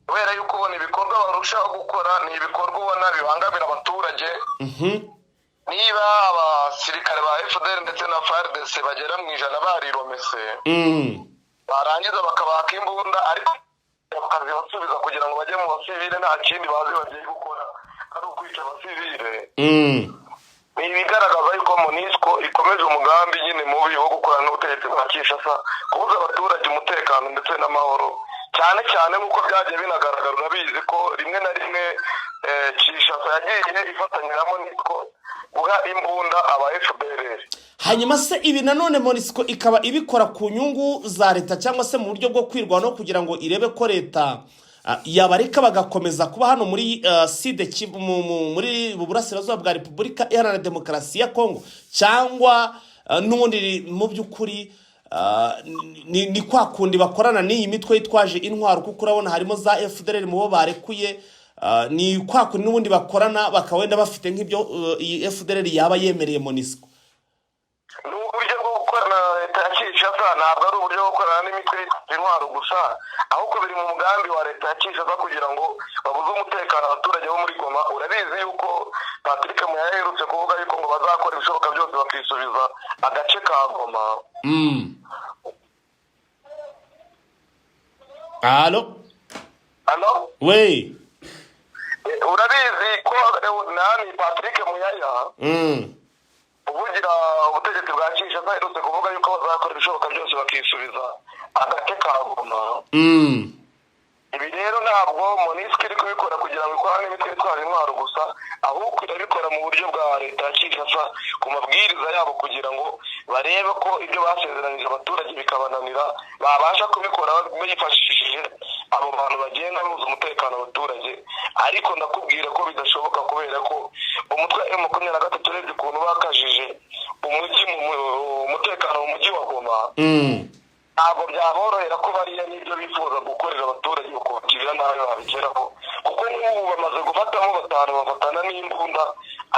kubera yuko ubona ibikorwa barushaho gukora ni ibikorwa ubona bibangamira abaturage. Niba abasirikare ba FDLR ndetse na FARDC bagera mu 100 bariromese, barangiza bakabaka imbunda ariko bakazibasubiza kugira ngo bajye mu basivile, nta kindi bazi bagiye gukora ari ukwica abasivile, ni ibigaragaza yuko MONUSCO ikomeje umugambi nyine mubi wo gukorana n'ubutegetsi bwa Kinshasa kubuza abaturage umutekano ndetse n'amahoro, cyane cyane nk'uko byagiye binagaragara. Urabizi ko rimwe na rimwe Kinshasa yagiye ifatanya na MONUSCO guha imbunda aba FDLR. Hanyuma se ibi nanone MONUSCO ikaba ibikora ku nyungu za leta cyangwa se mu buryo bwo kwirwanaho, kugira ngo irebe ko leta yabareka bagakomeza kuba hano muri Sud Kivu, muri burasirazuba bwa Repubulika Iharanira Demokarasi ya Kongo, cyangwa n'ubundi mu by'ukuri ni kwa kundi bakorana n'iyi mitwe yitwaje intwaro? Kuko urabona harimo za FDLR mu bo barekuye. Ni kwa kundi n'ubundi bakorana, bakaba wenda bafite nk'ibyo iyi FDLR yaba yemereye MONUSCO. Ni uburyo bwo gukorana na leta ya Kinshasa, ntabwo ari uburyo bwo gukorana n'imitwe yitwaje intwaro gusa, ahubwo biri mu mugambi wa leta ya Kinshasa kugira ngo babuze umutekano abaturage bo muri Goma. Urabizi yuko Patrick Muyaya aherutse kuvuga yuko ngo bazakora ibishoboka byose bakisubiza agace ka Goma. Allo? Allo? We. Urabizi ko nani Patrick Muyaya uvugira ubutegetsi bwa Kinshasa aherutse kuvuga yuko bazakora ibishoboka byose bakisubiza agace ka Goma. Ibi rero ntabwo MONUSCO iri kubikora kugira ngo ikorane n'imitwe yitwaje irabikora mu buryo bwa leta ya Kinshasa ku mabwiriza yabo, kugira ngo barebe ko ibyo basezeranyije abaturage bikabananira babasha kubikora bifashishije abo bantu bagenda babuza umutekano abaturage. Ariko ndakubwira ko bidashoboka, kubera ko umutwe wa M23 urebye ukuntu bakajije umujyi umutekano mu mujyi wa Goma, ntabwo byaborohera ko bariya n'ibyo bifuza gukorera abaturage bakubagirira nabi babigeraho, kuko nk'ubu bamaze gufatamo batanu bafatana n'imbunda,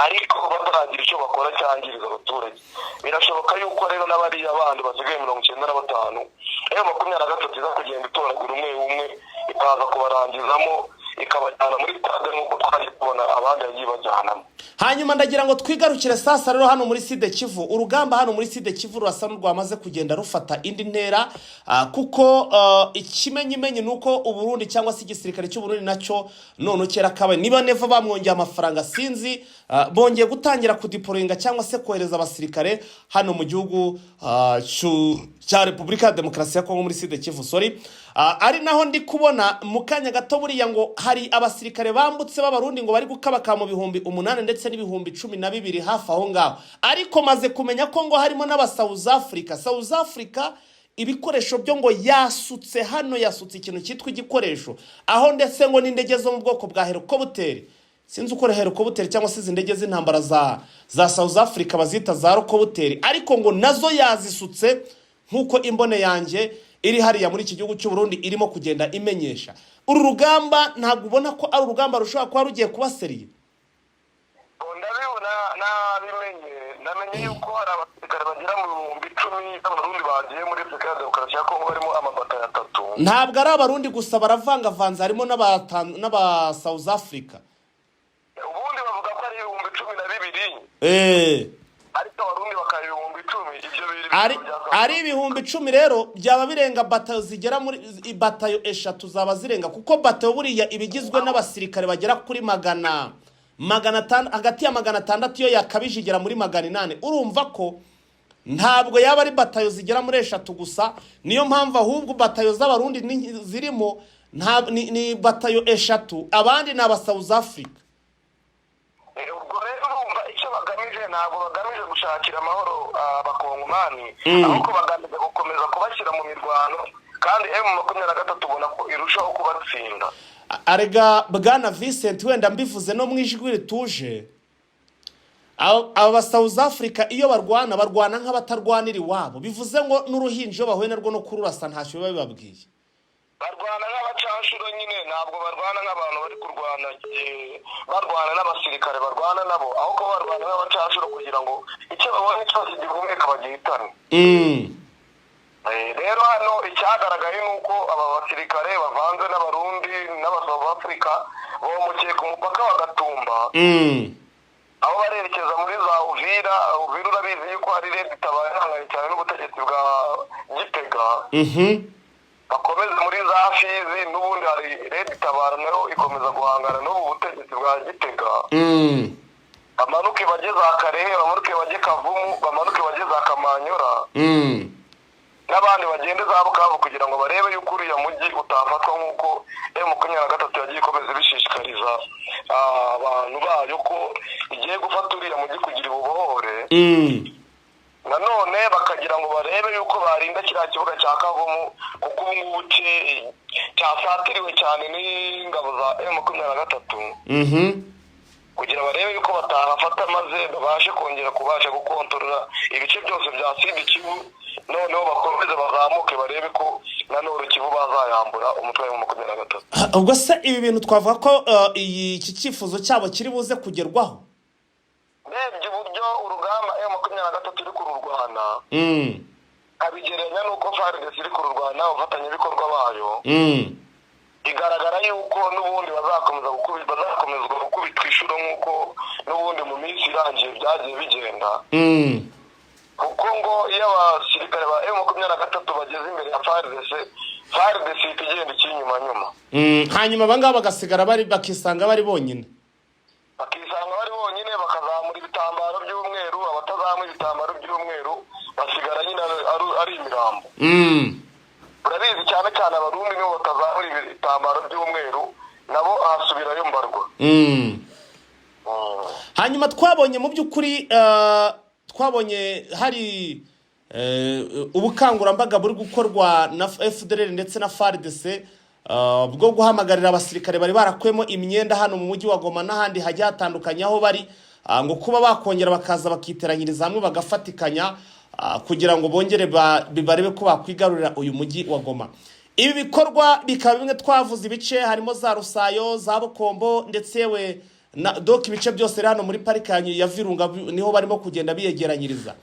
ariko bataragira icyo bakora cyangiriza abaturage. Birashoboka yuko rero n'abariya bandi basigaye 95, M23 iza kugenda itoragura umwe umwe, ikaza kubarangizamo, ikabajyana muri stade nk'uko twaje kubona abandi yagiye bajyanamo. Hanyuma ndagira ngo twigarukire sasa rero hano muri Sud Kivu. Urugamba hano muri Sud Kivu rurasa n'urwamaze kugenda rufata indi ntera, kuko ikimenyimenyi ni uko Uburundi cyangwa se igisirikare cy'Uburundi nacyo none kera kabaye, niba Neva bamwongeye amafaranga sinzi, bongeye gutangira kudeployinga cyangwa se kohereza abasirikare hano mu gihugu cya Repubulika ya Demokarasi ya Kongo muri Sud Kivu, sorry. Ari naho ndi kubona mu kanya gato buriya ngo hari abasirikare bambutse b'Abarundi ngo bari gukabaka mu 8000 ndetse n'12,000 hafi aho ngaho. Ariko maze kumenya ko ngo harimo n'aba South Africa. South Africa ibikoresho byo ngo yasutse hano, yasutse ikintu cyitwa igikoresho, aho ndetse ngo n'indege zo mu bwoko bwa helicopter, sinzi uko helicopter cyangwa se izi ndege z'intambara za South Africa bazita za helicopter, ariko ngo nazo yazisutse, nk'uko imbone yanjye iri hariya muri iki gihugu cy'u Burundi irimo kugenda imenyesha. Uru rugamba ntabwo ubona ko ari urugamba rushobora kuba rugiye kuba sérieux? Ndabibona, nabimenye, namenye yuko hari abasirikare bagera mu 10,000 b'Abarundi bagiye muri Repubulika ya Demokarasi ya Kongo, barimo amabatayo atatu. Ntabwo ari Abarundi gusa, baravangavanze, harimo n'aba South Africa. Ubundi bavuga ko ari 12,000, ariko Abarundi bakaba 10,000. Ibyo biri Ari 10,000 rero byaba birenga batayo zigera muri batayo eshatu, zaba zirenga, kuko batayo buriya iba igizwe n'abasirikare bagera kuri magana 600, hagati ya 600, iyo yakabije igera muri 800. Urumva ko ntabwo yaba ari batayo zigera muri eshatu gusa. Niyo mpamvu ahubwo batayo z'Abarundi zirimo ni batayo eshatu, abandi ni aba South Africa. Ubwo rero urumva icyo bagamije, ntabwo bagamije gushakira amahoro Abakongomani, ahubwo bagamije gukomeza kubashyira mu mirwano, kandi M23 ubona ko irushaho kubatsinda. Arega bwana Vincent, wenda mbivuze no mu ijwi rituje, aba ba South Africa iyo barwana, barwana nk'abatarwanira iwabo, bivuze ngo n'uruhinja iyo bahuye narwo no kururasa ntacyo biba bibabwiye. Barwana nk'abacanshuro nyine, ntabwo barwana nk'abantu bari kurwana, barwana n'abasirikare barwana nabo, ahubwo barwana nk'abacanshuro kugira ngo icyo babonye cyose gihumeka bagihitane. Rero hano icyagaragaye ni uko aba basirikare bavanze n'Abarundi n'aba South Africa bomokeye ku mupaka wa Gatumba, aho barerekeza muri za Uvira. Uvira urabizi yuko hari Red Tabara ihanganye cyane n'ubutegetsi bwa Gitega. Bakomeze muri za Fizi, n'ubundi hari Red Tabara nayo ikomeza guhangana n'ubu butegetsi bwa Gitega. Bamanuke bajye za Karehe, bamanuke bajye Kavumu, bamanuke bajye za Kamanyora, n'abandi bagende za Bukavu, kugira ngo barebe yuko uriya mujyi utafatwa, nk'uko M23 yagiye ikomeza ibishishikariza abantu bayo ko igiye gufata uriya mujyi kugira ibubohore. Nanone bakagira ngo barebe yuko barinda kiriya kibuga cya Kavumu, kuko ubu ngubu cyasatiriwe cyane n'ingabo za M23, kugira barebe yuko batahafata maze babashe kongera kubasha gukontorora ibice byose bya Sud Kivu, noneho bakomeze bazamuke barebe ko na Nord Kivu bazayambura umutwe wa M23. Ubwo se ibi bintu twavuga ko iki cyifuzo cyabo kiri buze kugerwaho? Urebye uburyo urugamba M23 iri kururwana, abigereranya n'uko FARDC iri kururwana, abafatanyabikorwa bayo, bigaragara yuko n'ubundi bazakomezwa gukubitwa inshuro nk'uko n'ubundi mu minsi irangiye byagiye bigenda, kuko ngo iyo abasirikare ba M23 bageze imbere ya FARDC, FARDC ihita igenda ikinyuma nyuma. Hanyuma abangaba bagasigara bari bakisanga bari bonyine. Bakisanga bari bonyine, bakazamura ibitambaro by'umweru. Abatazamura ibitambaro by'umweru basigara nyine ari imirambo. Urabizi, cyane cyane Abarundi nibo batazamura ibitambaro by'umweru, nabo ahasubirayo mbarwa. Hanyuma twabonye mu by'ukuri twabonye hari ubukangurambaga buri gukorwa na FDLR ndetse na FARDC bwo guhamagarira abasirikare bari barakwemo imyenda hano mu mujyi wa Goma n'ahandi hagiye hatandukanye aho bari, ngo kuba bakongera bakaza bakiteranyiriza hamwe, bagafatikanya kugira ngo bongere barebe ko bakwigarurira uyu mujyi wa Goma. Ibi bikorwa bikaba bimwe twavuze ibice harimo za Rusayo, za Bukombo, ndetse yewe na doka ibice byose rero hano muri parike ya Virunga niho barimo kugenda biyegeranyiriza.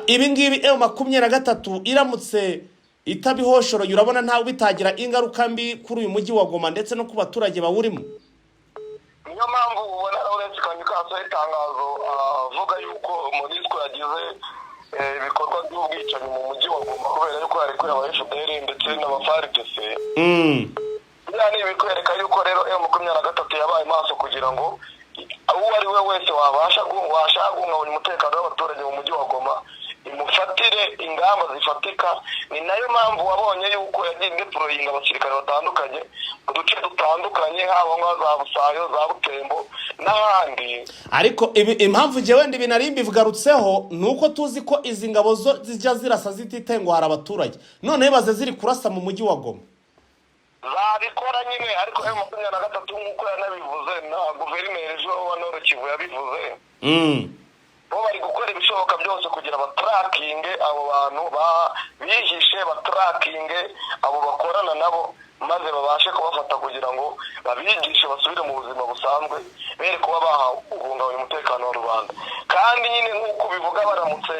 Ibi ngibi M23 iramutse itabihoshoroye, urabona ntawe bitagira ingaruka mbi kuri uyu mujyi wa Goma ndetse no ku baturage bawurimo? Niyo mpamvu ubona Lawrence Kanyuka yasohoye itangazo avuga yuko MONUSCO yagize ibikorwa by'ubwicanyi mu mujyi wa Goma kubera yuko yarekuye aba FDLR ndetse n'aba FARDC. Biriya ni ibikwereka yuko rero M23 yabaye maso kugira ngo uwo ari we wese washaka guhungabanya umutekano w'abaturage mu mujyi wa Goma imufatire ingamba zifatika. Ni nayo mpamvu wabonye yuko yagiye ideployinga abasirikare batandukanye mu duce dutandukanye, haba nka za Busayo, za Butembo n'ahandi. Ariko ibi, impamvu njye wenda ibi nari mbigarutseho, ni uko tuzi ko izi ngabo zo zijya zirasa zititaye ngo hari abaturage. Noneho baze ziri kurasa mu mujyi wa Goma. Zabikora nyine, ariko M23, nk'uko yanabivuze na guverineri ejo wa Nord Kivu yabivuze, bo bari gukora ibishoboka byose kugira batrackinge abo bantu bihishe, batrackinge abo bakorana nabo, maze babashe kubafata kugira ngo babigishe basubire mu buzima busanzwe, bere kuba bahungabanya umutekano wa rubanda. Kandi nyine nk'uko bivuga, baramutse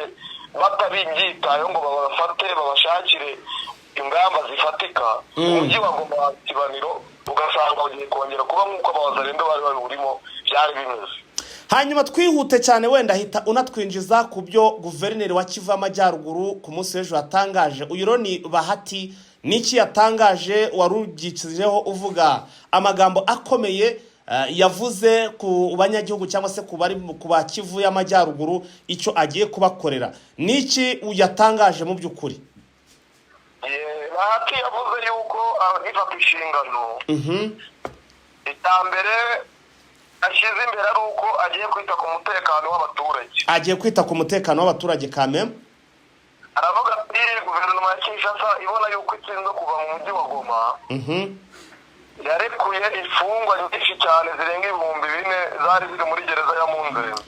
batabibyitayeho ngo babafate, babashakire ingamba zifatika, umujyi wa Goma kibaniro ugasanga ugiye kongera kuba nk'uko abawazalendo bari babiwurimo byari bimeze. Hanyuma twihute cyane, wenda ahita unatwinjiza ku byo guverineri wa Kivu y'Amajyaruguru ku munsi w'ejo yatangaje. Uyu rero ni Bahati. N'iki yatangaje? Wari ubyikijeho uvuga amagambo akomeye yavuze ku banyagihugu cyangwa se ku bari ku ba Kivu y'Amajyaruguru, icyo agiye kubakorera. N'iki yatangaje mu by'ukuri? Bahati yavuze yuko agifata inshingano, icya mbere ashyize imbere ari uko agiye kwita ku mutekano w'abaturage. Agiye kwita ku mutekano w'abaturage kameme. Aravuga ati guverinoma ya Kinshasa ibona yuko itsinze kuva mu mujyi wa Goma, yarekuye imfungwa nyinshi cyane zirenga 4000 zari ziri muri gereza ya Munzenze.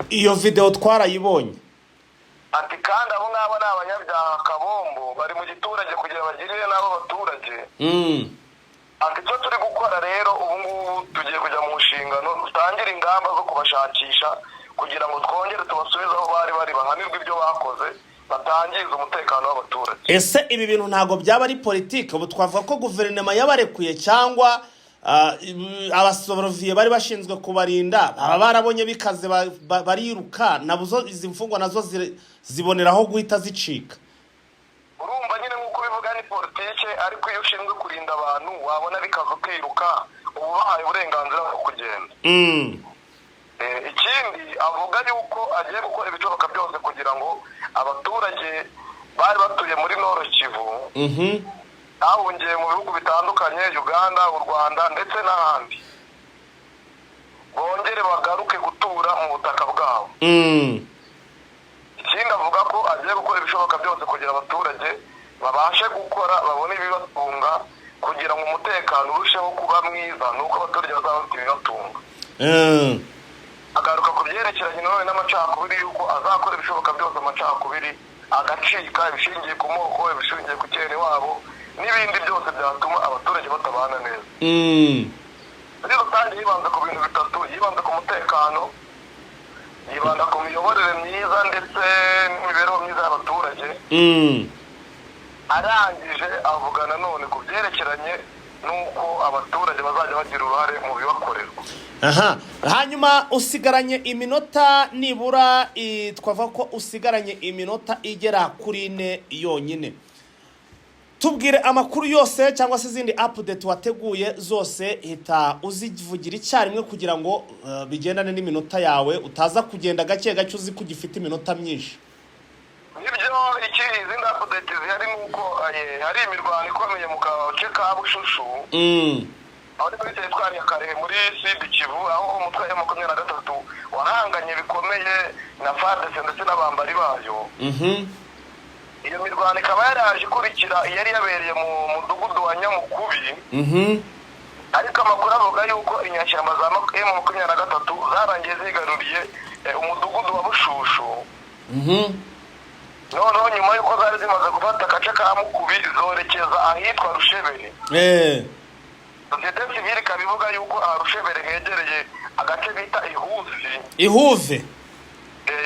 Iyo videwo twarayibonye. Ati kandi abo ngabo ni abanyabyaha kabombo, bari mu giturage kugira bagirire n'abo baturage. Ati icyo turi gukora rero ubu ngubu, tugiye kujya mu nshingano, dutangire ingamba zo kubashakisha kugira ngo twongere tubasubize aho bari bari, bahanirwe ibyo bakoze, batangiza umutekano w'abaturage. Ese ibi bintu ntabwo byaba ari politiki? Ubu twavuga ko guverinoma yabarekuye, cyangwa abasoroviye bari bashinzwe kubarinda baba barabonye bikaze bariruka, nabuzo izi mfungwa nazo ziboneraho guhita zicika? Urumva nyine, nk'uko ubivuga, ni politike, ariko iyo ushinzwe kurinda abantu wabona bikaza ukiruka, uba ubahaye uburenganzira bwo kugenda. Ikindi avuga yuko agiye gukora ibishoboka byose kugira ngo abaturage bari batuye muri Nord Kivu bahungiye mu bihugu bitandukanye, Uganda, u Rwanda ndetse n'ahandi, bongere bagaruke gutura mu butaka bwabo. Ikindi avuga ko agiye gukora ibishoboka byose kugira abaturage babashe gukora, babone ibibatunga, kugira ngo umutekano urusheho kuba mwiza nuko abaturage bazaba bafite ibibatunga. Agaruka ku byerekeranye nanone n'amacakubiri, yuko azakora ibishoboka byose amacakubiri agacika, ibishingiye ku moko, ibishingiye ku cyene wabo n'ibindi byose byatuma abaturage batabana neza. Muri rusange yibanze ku bintu bitatu: yibanze ku mutekano, yibanda ku miyoborere myiza ndetse n'imibereho myiza y'abaturage. Arangije avuga nanone ku byerekeranye n'uko abaturage bazajya bagira uruhare mu bibakorerwa. Aha, hanyuma usigaranye iminota nibura, twavuga ko usigaranye iminota igera kuri 4 yonyine. Tubwire amakuru yose cyangwa se izindi update wateguye zose, hita uzivugira icyarimwe kugira ngo bigendane n'iminota yawe, utaza kugenda gake gake uzi ko ugifite iminota myinshi. Nibyo, iki izindi update zihari ni uko hari imirwano ikomeye mu gace ka Bushushu. Aho ni muri teritwari ya Kalehe, muri Sud Kivu, aho umutwe wa M23 wahanganye bikomeye na FARDC ndetse n'abambari bayo. Iyo mirwano ikaba yaraje ikurikira iyari yabereye mu mudugudu wa Nyamukubi. Ariko amakuru avuga yuko inyashyamba za M23 zarangiye zigaruriye umudugudu wa Bushushu. Noneho nyuma y'uko zari zimaze gufata agace ka Mukubi, zorekeza ahitwa Rushebere. Sosiyete sivile ikaba ivuga yuko aha Rushebere hegereye agace bita Ihusi. Ihuve.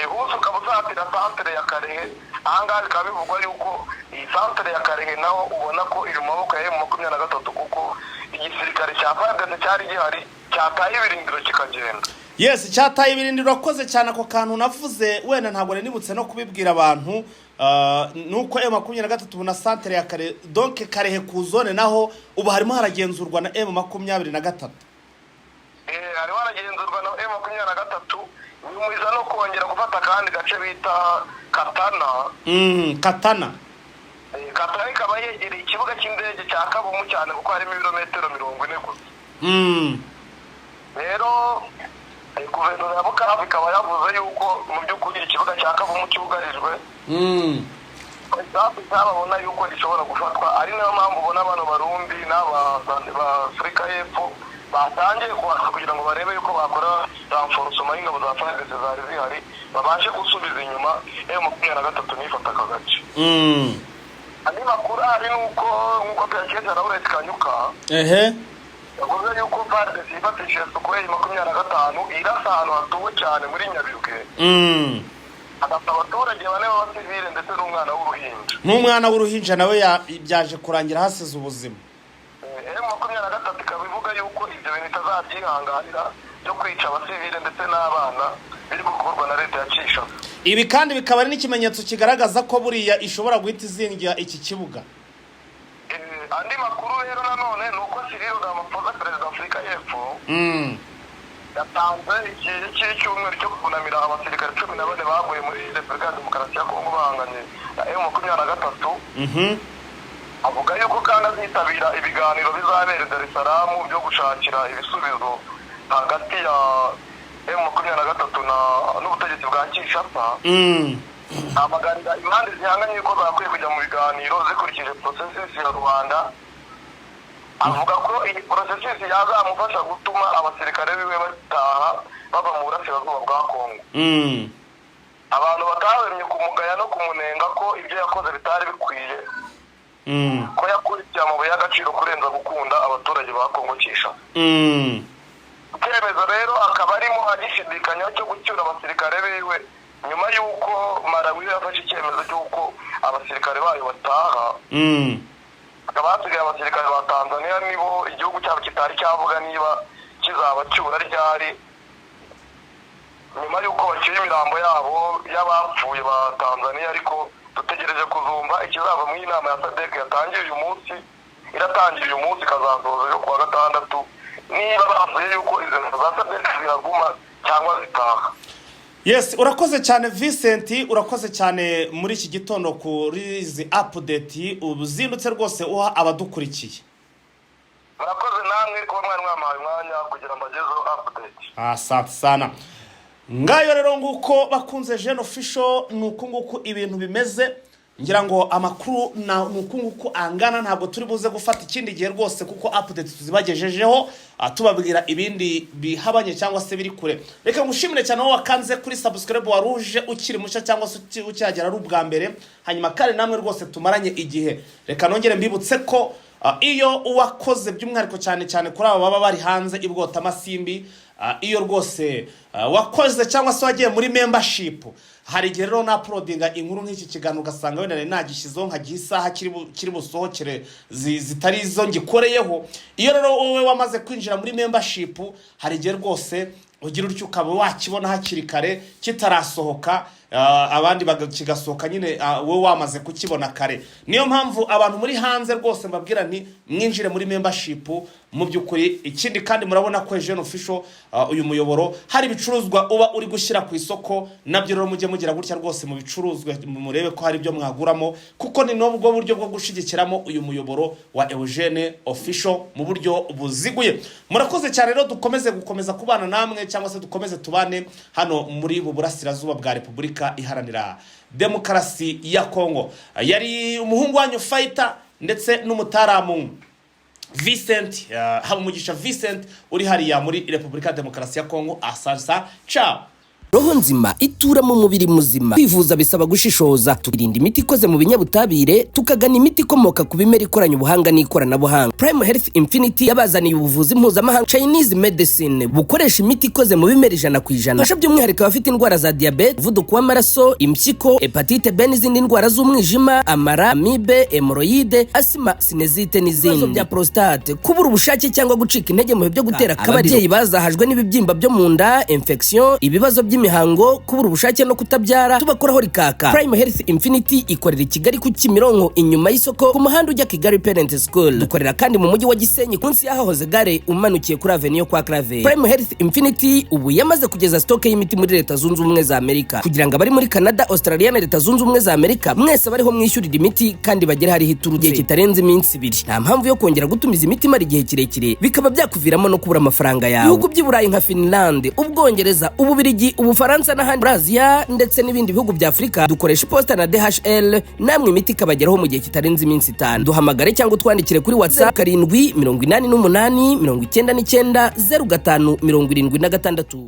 Ihusi ukaba usatira santere ya Kalehe. Ahangaha bikaba bivugwa yuko iyi santere ya Kalehe naho ubona ko iri mu maboko ya M23, kuko igisirikare cya FARDC cyari gihari cyataye ibirindiro kikagenda. Yes, cyataye ibirindiro. Urakoze cyane. Ako kantu navuze wenda ntabwo nari nibutse no kubibwira abantu, nuko M23 ubu na santere ya Kalehe, donc Kalehe ku zone, naho ubu harimo haragenzurwa na M23. Hariho haragenzurwa na M23, nyuma iza no kongera gufata akandi gace bita Katana. Katana. Katana ikaba yegereye ikibuga cy'indege cya Kavumu cyane, kuko harimo ibirometero 40 gusa. Rero guverinoma ya Bukavu ikaba yavuze yuko mu by'ukuri ikibuga cya Kavumu cyugarijwe. Isasu babona yuko gishobora gufatwa, ari nayo mpamvu ubona bano Barundi n'aba ba Afurika y'Epfo batangiye kuhaza kugira ngo barebe yuko bakora renforcement y'ingabo za FARDC zari zihari, babashe gusubiza inyuma M23 nifata aka gace. Andi makuru ahari ni uko, nk'uko tuyakesha Laurent Kanyuka, yavuze yuko FARDC yifatishije Sukhoi 25, irasa ahantu hatuwe cyane muri Nyabibwe, hagapfa abaturage bane b'abasivile ndetse n'umwana w'uruhinja. N'umwana w'uruhinja nawe byaje kurangira hasize ubuzima. M23 ikaba ivuga yuko ibyo bintu itazabyihanganira byo kwica abasivile ndetse n'abana biri gukorwa na leta ya Kinshasa. Ibi kandi bikaba ari n'ikimenyetso kigaragaza ko buriya ishobora guhita izingira iki kibuga. Andi makuru rero nanone ni uko Cyril Ramaphosa, perezida wa Afurika y'Epfo, yatanze igihe cy'icyumweru cyo kunamira abasirikare 14 baguye muri Repubulika ya Demokarasi ya Kongo bahanganye na M23. Avuga yuko kandi azitabira ibiganiro bizabera i Dar es Salaam byo gushakira ibisubizo hagati ya M23 n'ubutegetsi bwa Kinshasa. Ahamagarira impande zihanganye yuko zakwiye kujya mu biganiro zikurikije processus ya Luanda. Avuga ko iyi processus yazamufasha gutuma abasirikare biwe bataha bava mu burasirazuba bwa Kongo. Abantu batahwemye kumugaya no kumunenga ko ibyo yakoze bitari bikwiye, ko yakurikiye amabuye y'agaciro kurenza gukunda abaturage ba Kongo Kinshasa. Icyemezo rero akaba arimo agishidikanyaho cyo gucyura abasirikare biwe, nyuma y'uko Malawi yafashe icyemezo cy'uko abasirikare bayo bataha. Hakaba hasigaye abasirikare ba Tanzania, nibo igihugu cyabo kitari cyavuga niba kizabacyura ryari, nyuma y'uko bacyuye imirambo yabo y'abapfuye ba Tanzania. Ariko dutegereje kuzumva ikizava mu inama ya SADC yatangiye uyu munsi, iratangira uyu munsi ikazasoza ejo kuwa gatandatu, niba bavuye yuko izo ngabo za SADC zihaguma cyangwa zitaha. Yes, urakoze cyane Vincent, urakoze cyane muri iki gitondo kuri izi update uzindutse rwose uha abadukurikiye. Murakoze namwe kuba mwari mwampaye umwanya kugira ngo mbagezeho update. Asante sana. Ngayo rero nguko, bakunze Jeune Official, ni uku nguku ibintu bimeze. Ngira ngo amakuru ni uku nguku angana. Ntabwo turi buze gufata ikindi gihe rwose, kuko update tuzibagejejeho, tubabwira ibindi bihabanye cyangwa se biri kure. Reka ngushimire cyane wowe wakanze kuri subscribe, waruje ukiri mushya cyangwa se ukihagera ari ubwa mbere. Hanyuma kandi namwe rwose tumaranye igihe, reka nongere mbibutse ko iyo uwakoze, by'umwihariko cyane cyane kuri aba baba bari hanze i Bwotamasimbi, iyo rwose wakoze cyangwa se wagiye muri membership, hari igihe rero na uploadinga inkuru nk'iki kiganiro, ugasanga wenda nari nagishyizeho nkagiha isaha kiri busohokere zitari izo ngikoreyeho. Iyo rero wowe wamaze kwinjira muri membership, hari igihe rwose ugira utyo ukaba wakibona hakiri kare kitarasohoka. Abandi kigasohoka nyine, wowe wamaze kukibona kare. Niyo mpamvu abantu muri hanze rwose mbabwira nti mwinjire muri membership mu by'ukuri. Ikindi kandi, murabona ko Eugene Official, uyu muyoboro, hari ibicuruzwa uba uri gushyira ku isoko. Nabyo rero mujye mugira gutya rwose mu bicuruzwa murebe ko hari ibyo mwaguramo, kuko ni nubwo buryo bwo gushyigikiramo uyu muyoboro wa Eugene Official mu buryo buziguye. Murakoze cyane rero, dukomeze gukomeza kubana namwe, cyangwa se dukomeze tubane hano muri ubu burasirazuba bwa Repubulika Iharanira Demokarasi ya Kongo. Yari umuhungu wanyu Fighter ndetse n'umutaramu Vincent, Habumugisha Vincent, uri hariya muri Repubulika ya Demokarasi ya Kongo. Asasa, ciao. Roho nzima itura mu mubiri muzima. Kwivuza bisaba gushishoza, tukirinda imiti ikoze mu binyabutabire, tukagana imiti ikomoka ku bimera ikoranye ubuhanga n'ikoranabuhanga. Prime Health Infinity yabazaniye ubuvuzi mpuzamahanga, Chinese medicine, bukoresha imiti ikoze mu bimera 100%. Fasha by'umwihariko abafite indwara za diyabete, umuvuduko w'amaraso, impyiko, hépatite B n'izindi ndwara z'umwijima, amara, amibe, hémorroïdes, asima, sinusite n'izindi, ibibazo bya prostate, kubura ubushake cyangwa gucika intege mu bihe byo gutera akabariro, ababyeyi bazahajwe n'ibibyimba byo mu nda, infection, ibibazo by'imihango, kubura ubushake no kutabyara, tubakoraho rikaka. Prime Health Infinity ikorera i Kigali ku Kimironko, inyuma y'isoko, ku muhanda ujya Kigali Parent School. Dukorera kandi mu mujyi wa Gisenyi, munsi y'ahahoze gare, umanukiye kuri avenue yo kwa Claver. Prime Health Infinity ubu yamaze kugeza stock y'imiti muri Leta Zunze Ubumwe za Amerika, kugira ngo abari muri Canada, Australia na Leta Zunze Ubumwe za Amerika mwese bariho mwishyurira imiti kandi bagere hariho iturutse igihe kitarenze iminsi 2. Nta mpamvu yo kongera gutumiza imiti imara igihe kirekire, bikaba byakuviramo no kubura amafaranga yawe. Ibihugu by'i Burayi nka Finland, Ubwongereza, Ububirigi, Ubufaransa n'ahandi muri Aziya ndetse n'ibindi bihugu bya Afurika, dukoresha iposita na DHL, namwe imiti ikabageraho mu gihe kitarenze iminsi 5. Duhamagare cyangwa utwandikire kuri WhatsApp: 788 99 05 76.